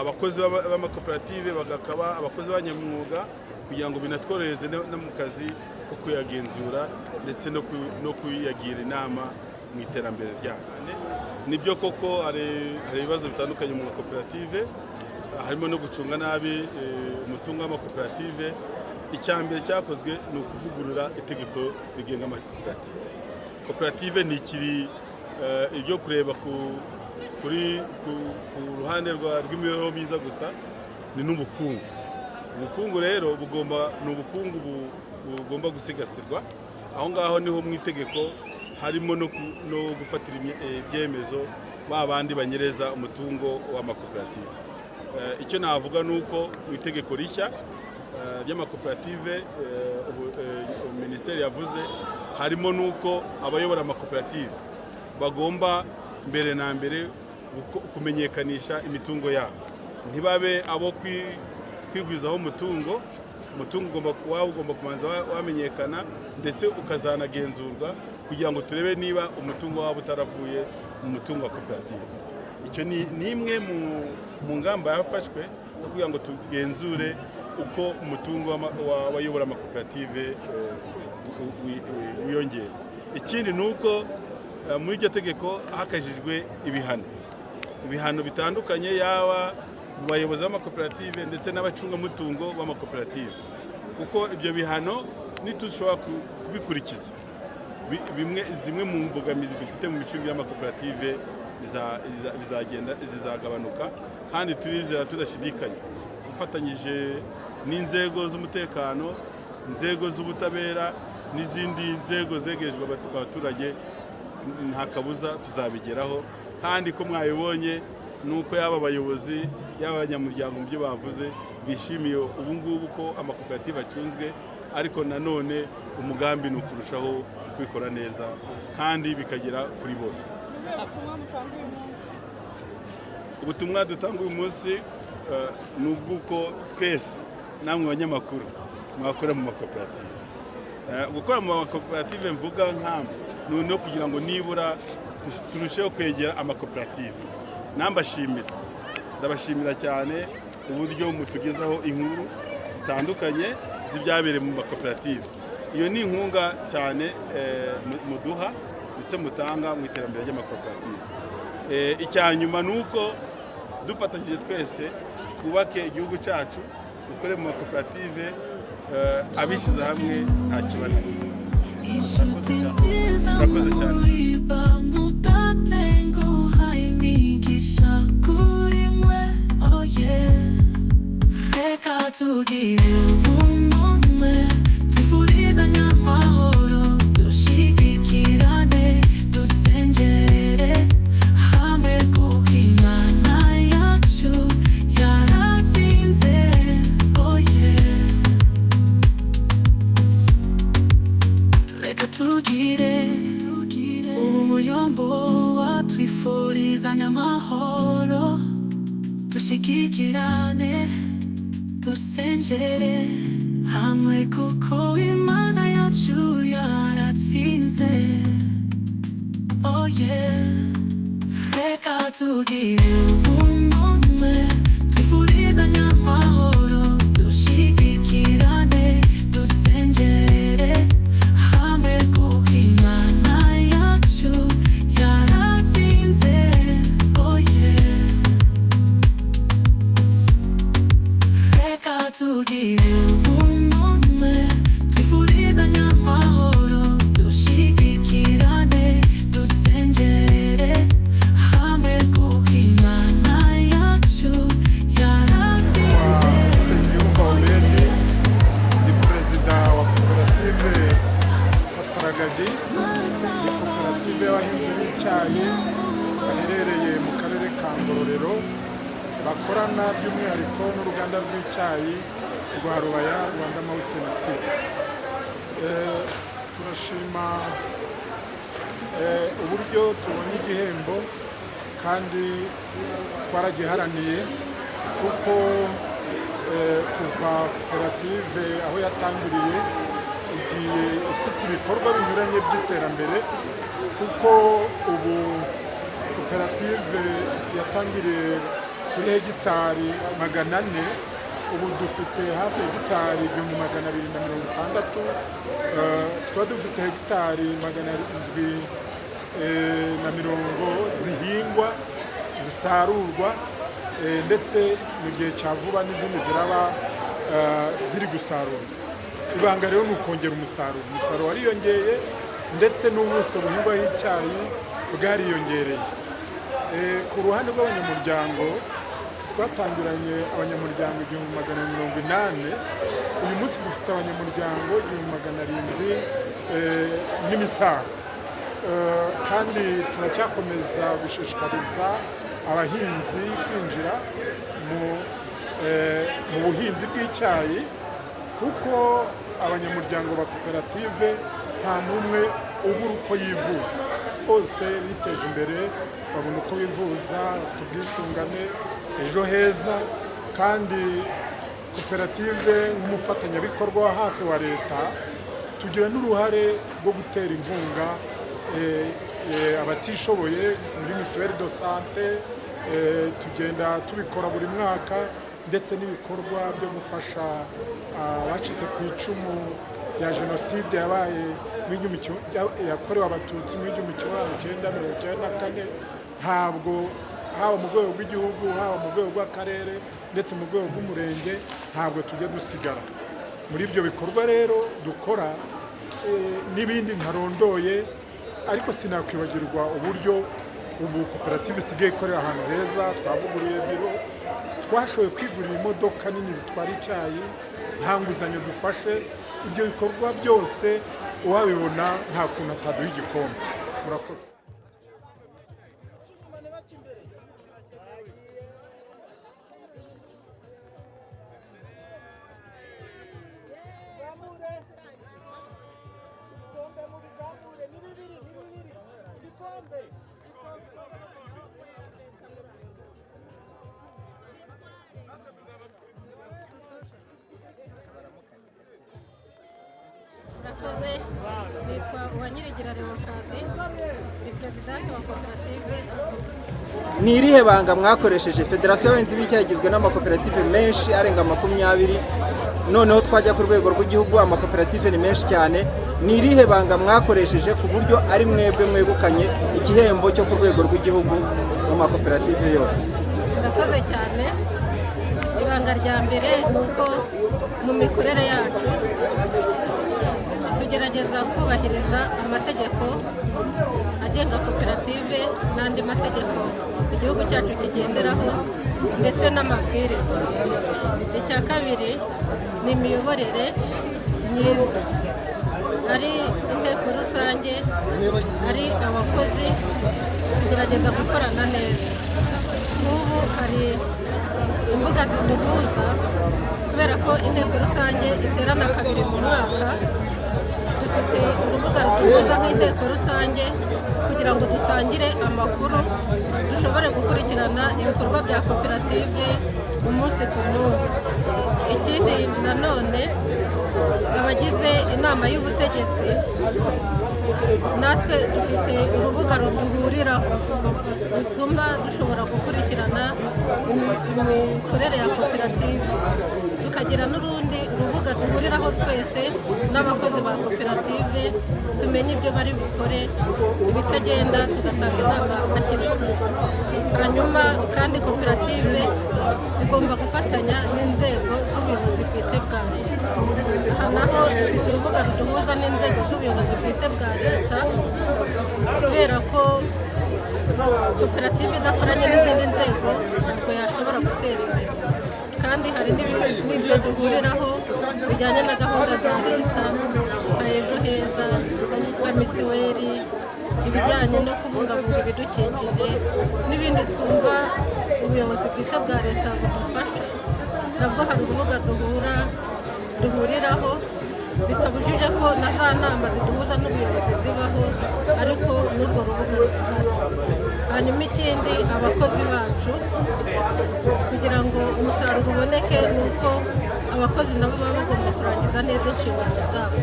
abakozi b'amakoperative bagakaba abakozi b'abanyamwuga, kugira ngo binatworohereze no mu kazi ko kuyagenzura ndetse no kuyagira inama mu iterambere ryayo. Nibyo koko hari ibibazo bitandukanye mu makoperative. harimo no gucunga nabi umutungo w'amakoperative. Icya mbere cyakozwe ni ukuvugurura itegeko rigenga amakoperative. Koperative ntikiri ibyo kureba ku ruhande rw'imibereho myiza gusa, ni n'ubukungu. Ubukungu rero bugomba, ni ubukungu bugomba gusigasirwa. Aho ngaho niho mu itegeko harimo no gufatira ibyemezo ba bandi banyereza umutungo w'amakoperative. Icyo navuga ni uko mu itegeko rishya ry'amakoperative, minisiteri yavuze, harimo n'uko abayobora amakoperative bagomba mbere na mbere kumenyekanisha imitungo yabo, ntibabe abo kwigwizaho umutungo. Umutungo waba ugomba kubanza wamenyekana, ndetse ukazanagenzurwa kugira ngo turebe niba umutungo waba utaravuye mu mutungo wa koperative. Icyo ni imwe mu ngamba yafashwe yo kugira ngo tugenzure uko umutungo w'abayobora amakoperative wiyongera. Ikindi ni uko muri iryo tegeko hakajijwe ibihano bitandukanye, yaba mu bayobozi b'amakoperative ndetse n'abacungamutungo b'amakoperative, kuko ibyo bihano nitushobora kubikurikiza, zimwe mu mbogamizi dufite mu micungire y'amakoperative bizagenda zizagabanuka. Kandi turizera tudashidikanya, dufatanyije n'inzego z'umutekano, inzego z'ubutabera n'izindi nzego zegerejwe abaturage, nta kabuza tuzabigeraho. Kandi ko mwabibonye ni uko yaba abayobozi, yaba abanyamuryango, mu byo bavuze bishimiye ubu ngubu ko amakoperative acunzwe, ariko nanone umugambi ni ukurushaho kubikora neza kandi bikagera kuri bose. Ubutumwa mutanga uyu munsi? Ubutumwa dutanga uyu munsi ni ubw'uko twese, namwe banyamakuru, mwakora mu makoperative. Gukora mu makoperative mvuga nk'amwe ni no kugira ngo nibura turusheho kwegera amakoperative. Nambashimira, ndabashimira cyane uburyo mutugezaho inkuru zitandukanye z'ibyabereye mu makoperative. Iyo ni inkunga cyane muduha ndetse mutanga mu iterambere ry'amakoperative. Icya nyuma ni uko dufatanyije twese twubake igihugu cyacu, dukore mu makoperative, abishyize hamwe nta kibananira. Inshuti nziza Murakoze cyane. Muri bamudatenguha, imigisha kuri mwe, oh yeah. Reka tugire ubumwe, twifurizanye amahoro, dushyigikirane, dusengere hamwe, kuko Imana yacu yaratsinze, oh yeah. Reka tugire umuyombo watwifurizanya amahoro, dushyigikirane, dusengere hamwe, kuko Imana yacu yaratsinze, oh yeah. Reka tugire ubumwe, twifurizanye amahoro, dushyigikirane, dusengere hamwe, kuko Imana yacu yaratsinze, oh yeah. Reka tugire ubumwe, twifurizanye amahoro, dushyigikirane, dusengere hamwe, kuko Imana yacu yaratsinze. Nsengiyumva Obedi, ni perezida wa koperative Kotaragadi. Ni koperative y'abahinzi b'icyayi baherereye mu karere ka Ngororero, bakorana by'umwihariko n'uruganda rw'icyayi rwa Rubaya, Rwanda Mountain Tea. Turashima uburyo tubonye igihembo, kandi twaragiharaniye, kuko kuva koperative aho yatangiriye igiye ifite ibikorwa binyuranye by'iterambere, kuko ubu koperative yatangiriye kuri hegitari 400, ubu dufite hafi hegitari 1260. Tukaba dufite hegitari 720 zihingwa, zisarurwa. Ndetse mu gihe cya vuba n'izindi ziraba ziri gusarura. Ibanga rero ni ukongera umusaruro. Umusaruro wariyongeye, ndetse n'ubuso buhingwaho icyayi bwariyongereye. Ku ruhande rw'abanyamuryango, twatangiranye abanyamuryango 1280. Uyu munsi dufite abanyamuryango 1700 n'imisago. Kandi turacyakomeza gushishikariza abahinzi kwinjira mu buhinzi bw'icyayi, kuko abanyamuryango ba koperative nta n'umwe ubura uko yivuza. Bose biteje imbere, babona uko bivuza, bafite ubwisungane Ejo Heza. Kandi koperative nk'umufatanyabikorwa wa hafi wa leta, tugira n'uruhare rwo gutera inkunga abatishoboye muri mutuelle de santé. Tugenda tubikora buri mwaka, ndetse n'ibikorwa byo gufasha abacitse ku icumu rya jenoside yabaye yakorewe Abatutsi mu 1994. Ntabwo haba mu rwego rw'igihugu, haba mu rwego rw'akarere, ndetse mu rwego rw'umurenge, ntabwo tujya dusigara muri ibyo bikorwa rero dukora n'ibindi ntarondoye. Ariko sinakwibagirwa uburyo ubu koperative isigaye ikorera ahantu heza. Twavuguruye biro, twashoboye kwigurira imodoka nini zitwara icyayi nta nguzanyo dufashe. Ibyo bikorwa byose uwabibona nta kuntu ataduha igikombe. Murakoze. Murakoze. Nitwa Uwanyirigira Leokadi, ni perezidante wa koperative Azuka. Ni irihe banga mwakoresheje? Federasiyo y'Abahinzi b'Icyayi igizwe n'amakoperative menshi arenga 20. Noneho twajya ku rwego rw'igihugu, amakoperative ni menshi cyane. Ni irihe banga mwakoresheje ku buryo ari mwebwe mwegukanye igihembo cyo ku rwego rw'igihugu mu makoperative yose? Murakoze cyane. Ibanga rya mbere ni uko mu mikorere yacu tugerageza kubahiriza amategeko agenga koperative n'andi mategeko igihugu cyacu kigenderaho, ndetse n'amabwiriza. Icya kabiri ni imiyoborere myiza, ari inteko rusange, ari abakozi, tugerageza gukorana neza. Nk'ubu hari imbuga ziduhuza, kubera ko inteko rusange iterana kabiri mu mwaka. Dufite urubuga ruduhuza nk'inteko rusange kugira ngo dusangire amakuru, dushobore gukurikirana ibikorwa bya koperative umunsi ku munsi. Ikindi nanone, abagize inama y'ubutegetsi natwe dufite urubuga ruduhuriraho rutuma dushobora gukurikirana imikorere ya koperative, tukagira n'urundi rubuga duhuriraho twese n'abakozi ba koperative, tumenye ibyo bari bukore, ibitagenda tugatanga inama hakiri kare. Hanyuma kandi koperative igomba gufatanya n'inzego z'ubuyobozi bwite bwa leta. Aha naho dufite urubuga ruduhuza n'inzego z'ubuyobozi bwite bwa leta, kubera ko koperative idakoranye n'izindi nzego ntabwo yashobora gutera imbere. Kandi hari n'ibyo duhuriraho bijyanye na gahunda za leta nka Ejo Heza, nka mituweli, ibijyanye no kubungabunga ibidukikije n'ibindi twumva ubuyobozi bwite bwa leta budufasha. Nabwo hari urubuga duhuriraho, bitabujije ko na za nama ziduhuza n'ubuyobozi zibaho, ariko n'urwo rubuga ruhari. Hanyuma ikindi, abakozi bacu, kugira ngo umusaruro uboneke ni uko abakozi nabo baba bagomba kurangiza neza inshingano zabo.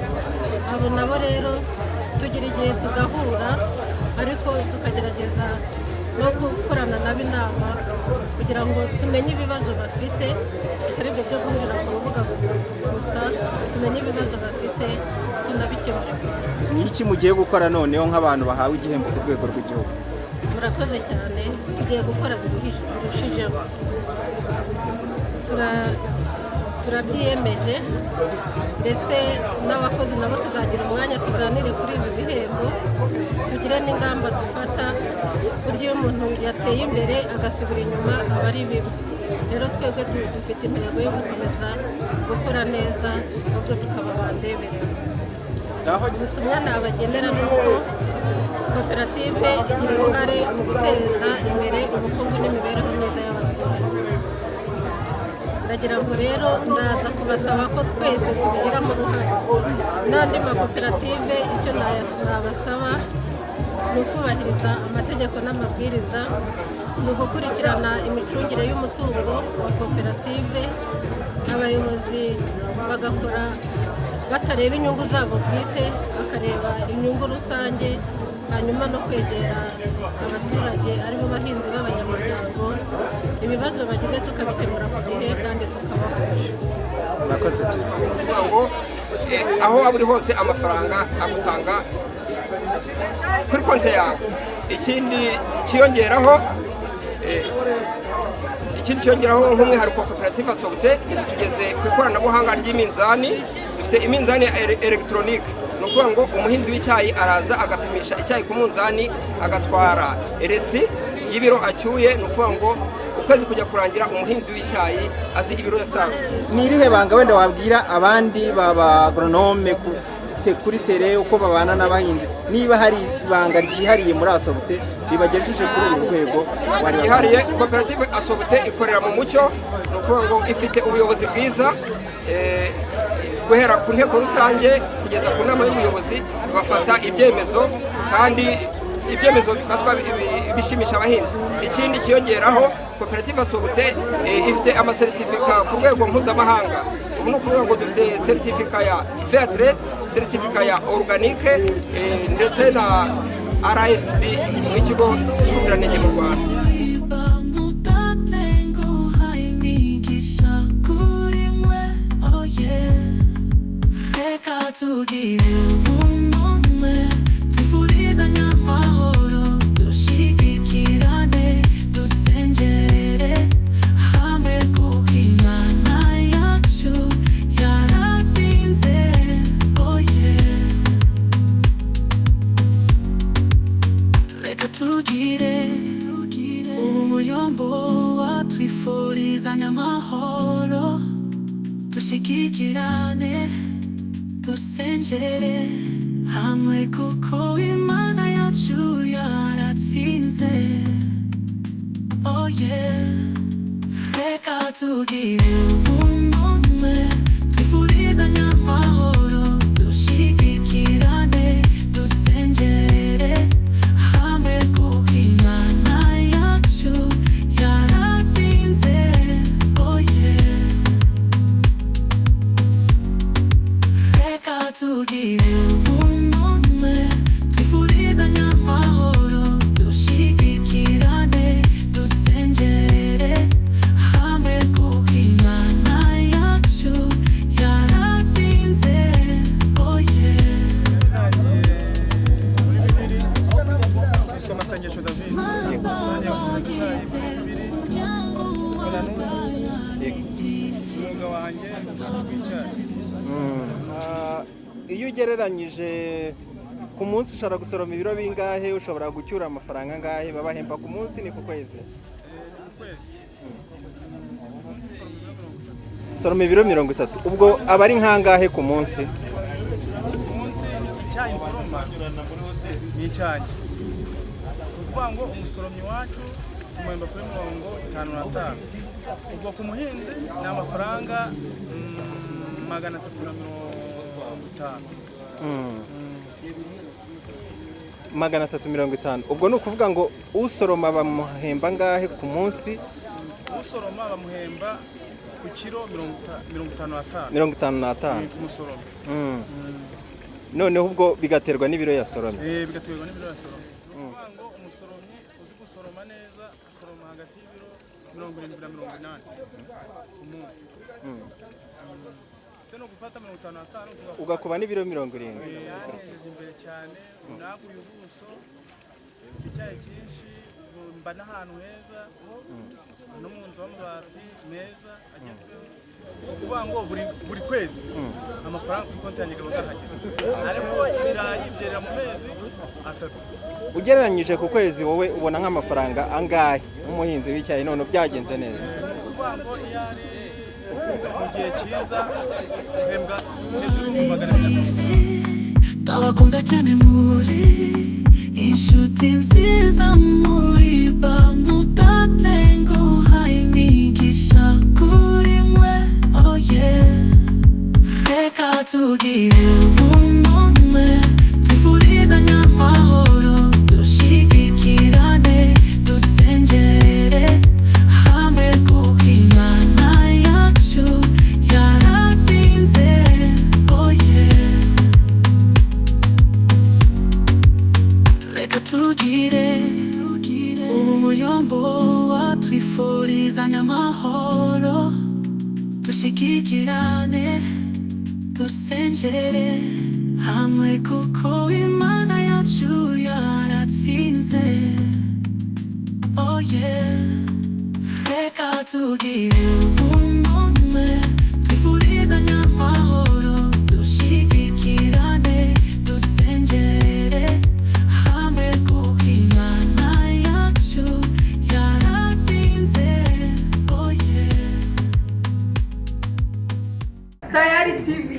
Abo nabo rero tugira igihe tugahura, ariko tukagerageza no gukorana nabo inama kugira ngo tumenye ibibazo bafite, atari ibyo byo guhurira ku rubuga gusa, tumenye ibibazo bafite tunabikemure. Ni iki mugiye gukora noneho nk'abantu bahawe igihembo ku rwego rw'igihugu? Murakoze cyane. Tugiye gukora birushijeho. Turabyiyemeje, ndetse n'abakozi nabo tuzagira umwanya tuganire kuri ibi bihembo, tugire n'ingamba dufata. Burya iyo umuntu yateye imbere agasubira inyuma aba ari bibi. Rero twebwe dufite intego yo gukomeza gukora neza, ubwo tukaba bandeberera. Ubutumwa nabagenera ni uko koperative igira uruhare mu guteza imbere ubukungu n'imibereho myiza y'abaturage. Ndagira ngo rero ndaza kubasaba ko twese tubigiramo uruhare n'andi makoperative. Icyo nabasaba ni ukubahiriza amategeko n'amabwiriza, ni ugukurikirana imicungire y'umutungo wa koperative, abayobozi bagakora batareba inyungu zabo bwite, bakareba inyungu rusange, hanyuma no kwegera abaturage aribo bahinzi b'abanyamuryango, ibibazo bagize tukabikemura ku gihe kandi tukabafasha. Murakoze. Kuvuga ngo aho waba uri hose amafaranga agusanga kuri konti yawe. Ikindi cyiyongeraho nk'umwihariko wa koperative Asobute, tugeze ku ikoranabuhanga ry'iminzani. Dufite iminzani ya elegitoronike. Ni ukuvuga ngo umuhinzi w'icyayi araza agapimisha icyayi ku munzani, agatwara resi y'ibiro acyuye. Ni ukuvuga ngo ukwezi kujya kurangira umuhinzi w'icyayi azi ibiro yasaruye. Ni irihe banga wenda wabwira abandi baba agoronome kuri terrain, uko babana n'abahinzi, niba hari ibanga ryihariye muri Asobute ribagejeje kuri uru rwego wari? Yihariye, koperative Asobute ikorera mu mucyo. Ni ukuvuga ngo ifite ubuyobozi bwiza, guhera ku nteko rusange kugeza ku nama y'ubuyobozi bafata ibyemezo, kandi ibyemezo bifatwa bishimisha abahinzi. Ikindi kiyongeraho, koperative Asobute ifite amasertifika ku rwego mpuzamahanga. Ubu ni ukuvuga ngo dufite seritifika ya fair trade, seritifika ya organique, ndetse na RSB nk'ikigo cy'ubuziranenge mu Rwanda. Mutatenguha imigisha kuri mwe, oh yeah. Reka tugire ubumwe, twifurizanye amahoro, dushyigikirane, dusengere hamwe kuko Imana yacu yaratsinze, oh yeah. Reka tugire umuyombo, twifurizanya amahoro, dushyigikirane, dusengere hamwe kuko Imana yacu yaratsinze, oh yeah. Reka tugire ubumwe, twifurizanye amahoro, dushyigikirane, dusengere hamwe kuko Imana yacu yaratsinze, oh yeah. Reka tugire ubumwe, twifurizanye amahoro, dushyigikirane, dusengere hamwe kuko Imana yacu yaratsinze, oh yeah. Amasengesho David. Umwuga wanjye ni uw'icyayi. Iyo ugereranyije ku munsi, ushobora gusoroma ibiro bingahe? Ushobora gucyura amafaranga angahe? Babahemba ku munsi, ni ku kwezi? Ku kwezi. Umunsi nsoroma ibiro 30. Soroma ibiro 30, ubwo aba ari nk'angahe ku munsi? Ku munsi icyayi nsoroma ni icyanjye. Ni ukuvuga ngo umusoromyi wacu tumuhemba kuri 55. Ubwo ku muhinzi ni amafaranga 350. 350. Ubwo ni ukuvuga ngo usoroma bamuhemba angahe ku munsi? Usoroma bamuhemba ku kiro 55. 55. Ku musoroma. Noneho ubwo bigaterwa n'ibiro yasoromye? Bigaterwa n'ibiro yasoromye. Ni ukuvuga ngo umusoromyi uzi gusoroma neza asoroma hagati y'ibiro 70 na 80 ku munsi. Se no gufata 55 Ugakuba n'ibiro 70. Yanejeje imbere cyane, naguye ubuso. Icyayi cyinshi, ubu mba n'ahantu heza, no mu nzu y'amabati meza agezweho. Ni ukuvuga ngo buri kwezi amafaranga kuri konti yanjye akaba akahagera, ariko ibirayi byerera mu mezi 3. Ugereranyije ku kwezi, wowe ubona nk'amafaranga angahe nk'umuhinzi w'icyayi none byagenze neza? Ni ukuvuga ngo iyo ari mu gihe cyiza uhembwa hejuru y'ibihumbi 200. Ndabakunda cyane, muri inshuti nziza, muri ba mudatenguha, imigisha kuri mwe, oh yeah. Reka tugire ubumwe, twifurizanye amahoro, dushyigikirane, dusengere hamwe, kuko Imana yacu yaratsinze, oh yeah. Reka tugire umuyombo, watwifurizanya amahoro, dushyigikirane, dusengere hamwe, kuko Imana yacu yaratsinze, oh yeah. Reka tugire ubumwe, twifurizanye amahoro, dushyigikirane, dusengere hamwe, kuko Imana yacu yaratsinze, oh yeah. Tayari TV.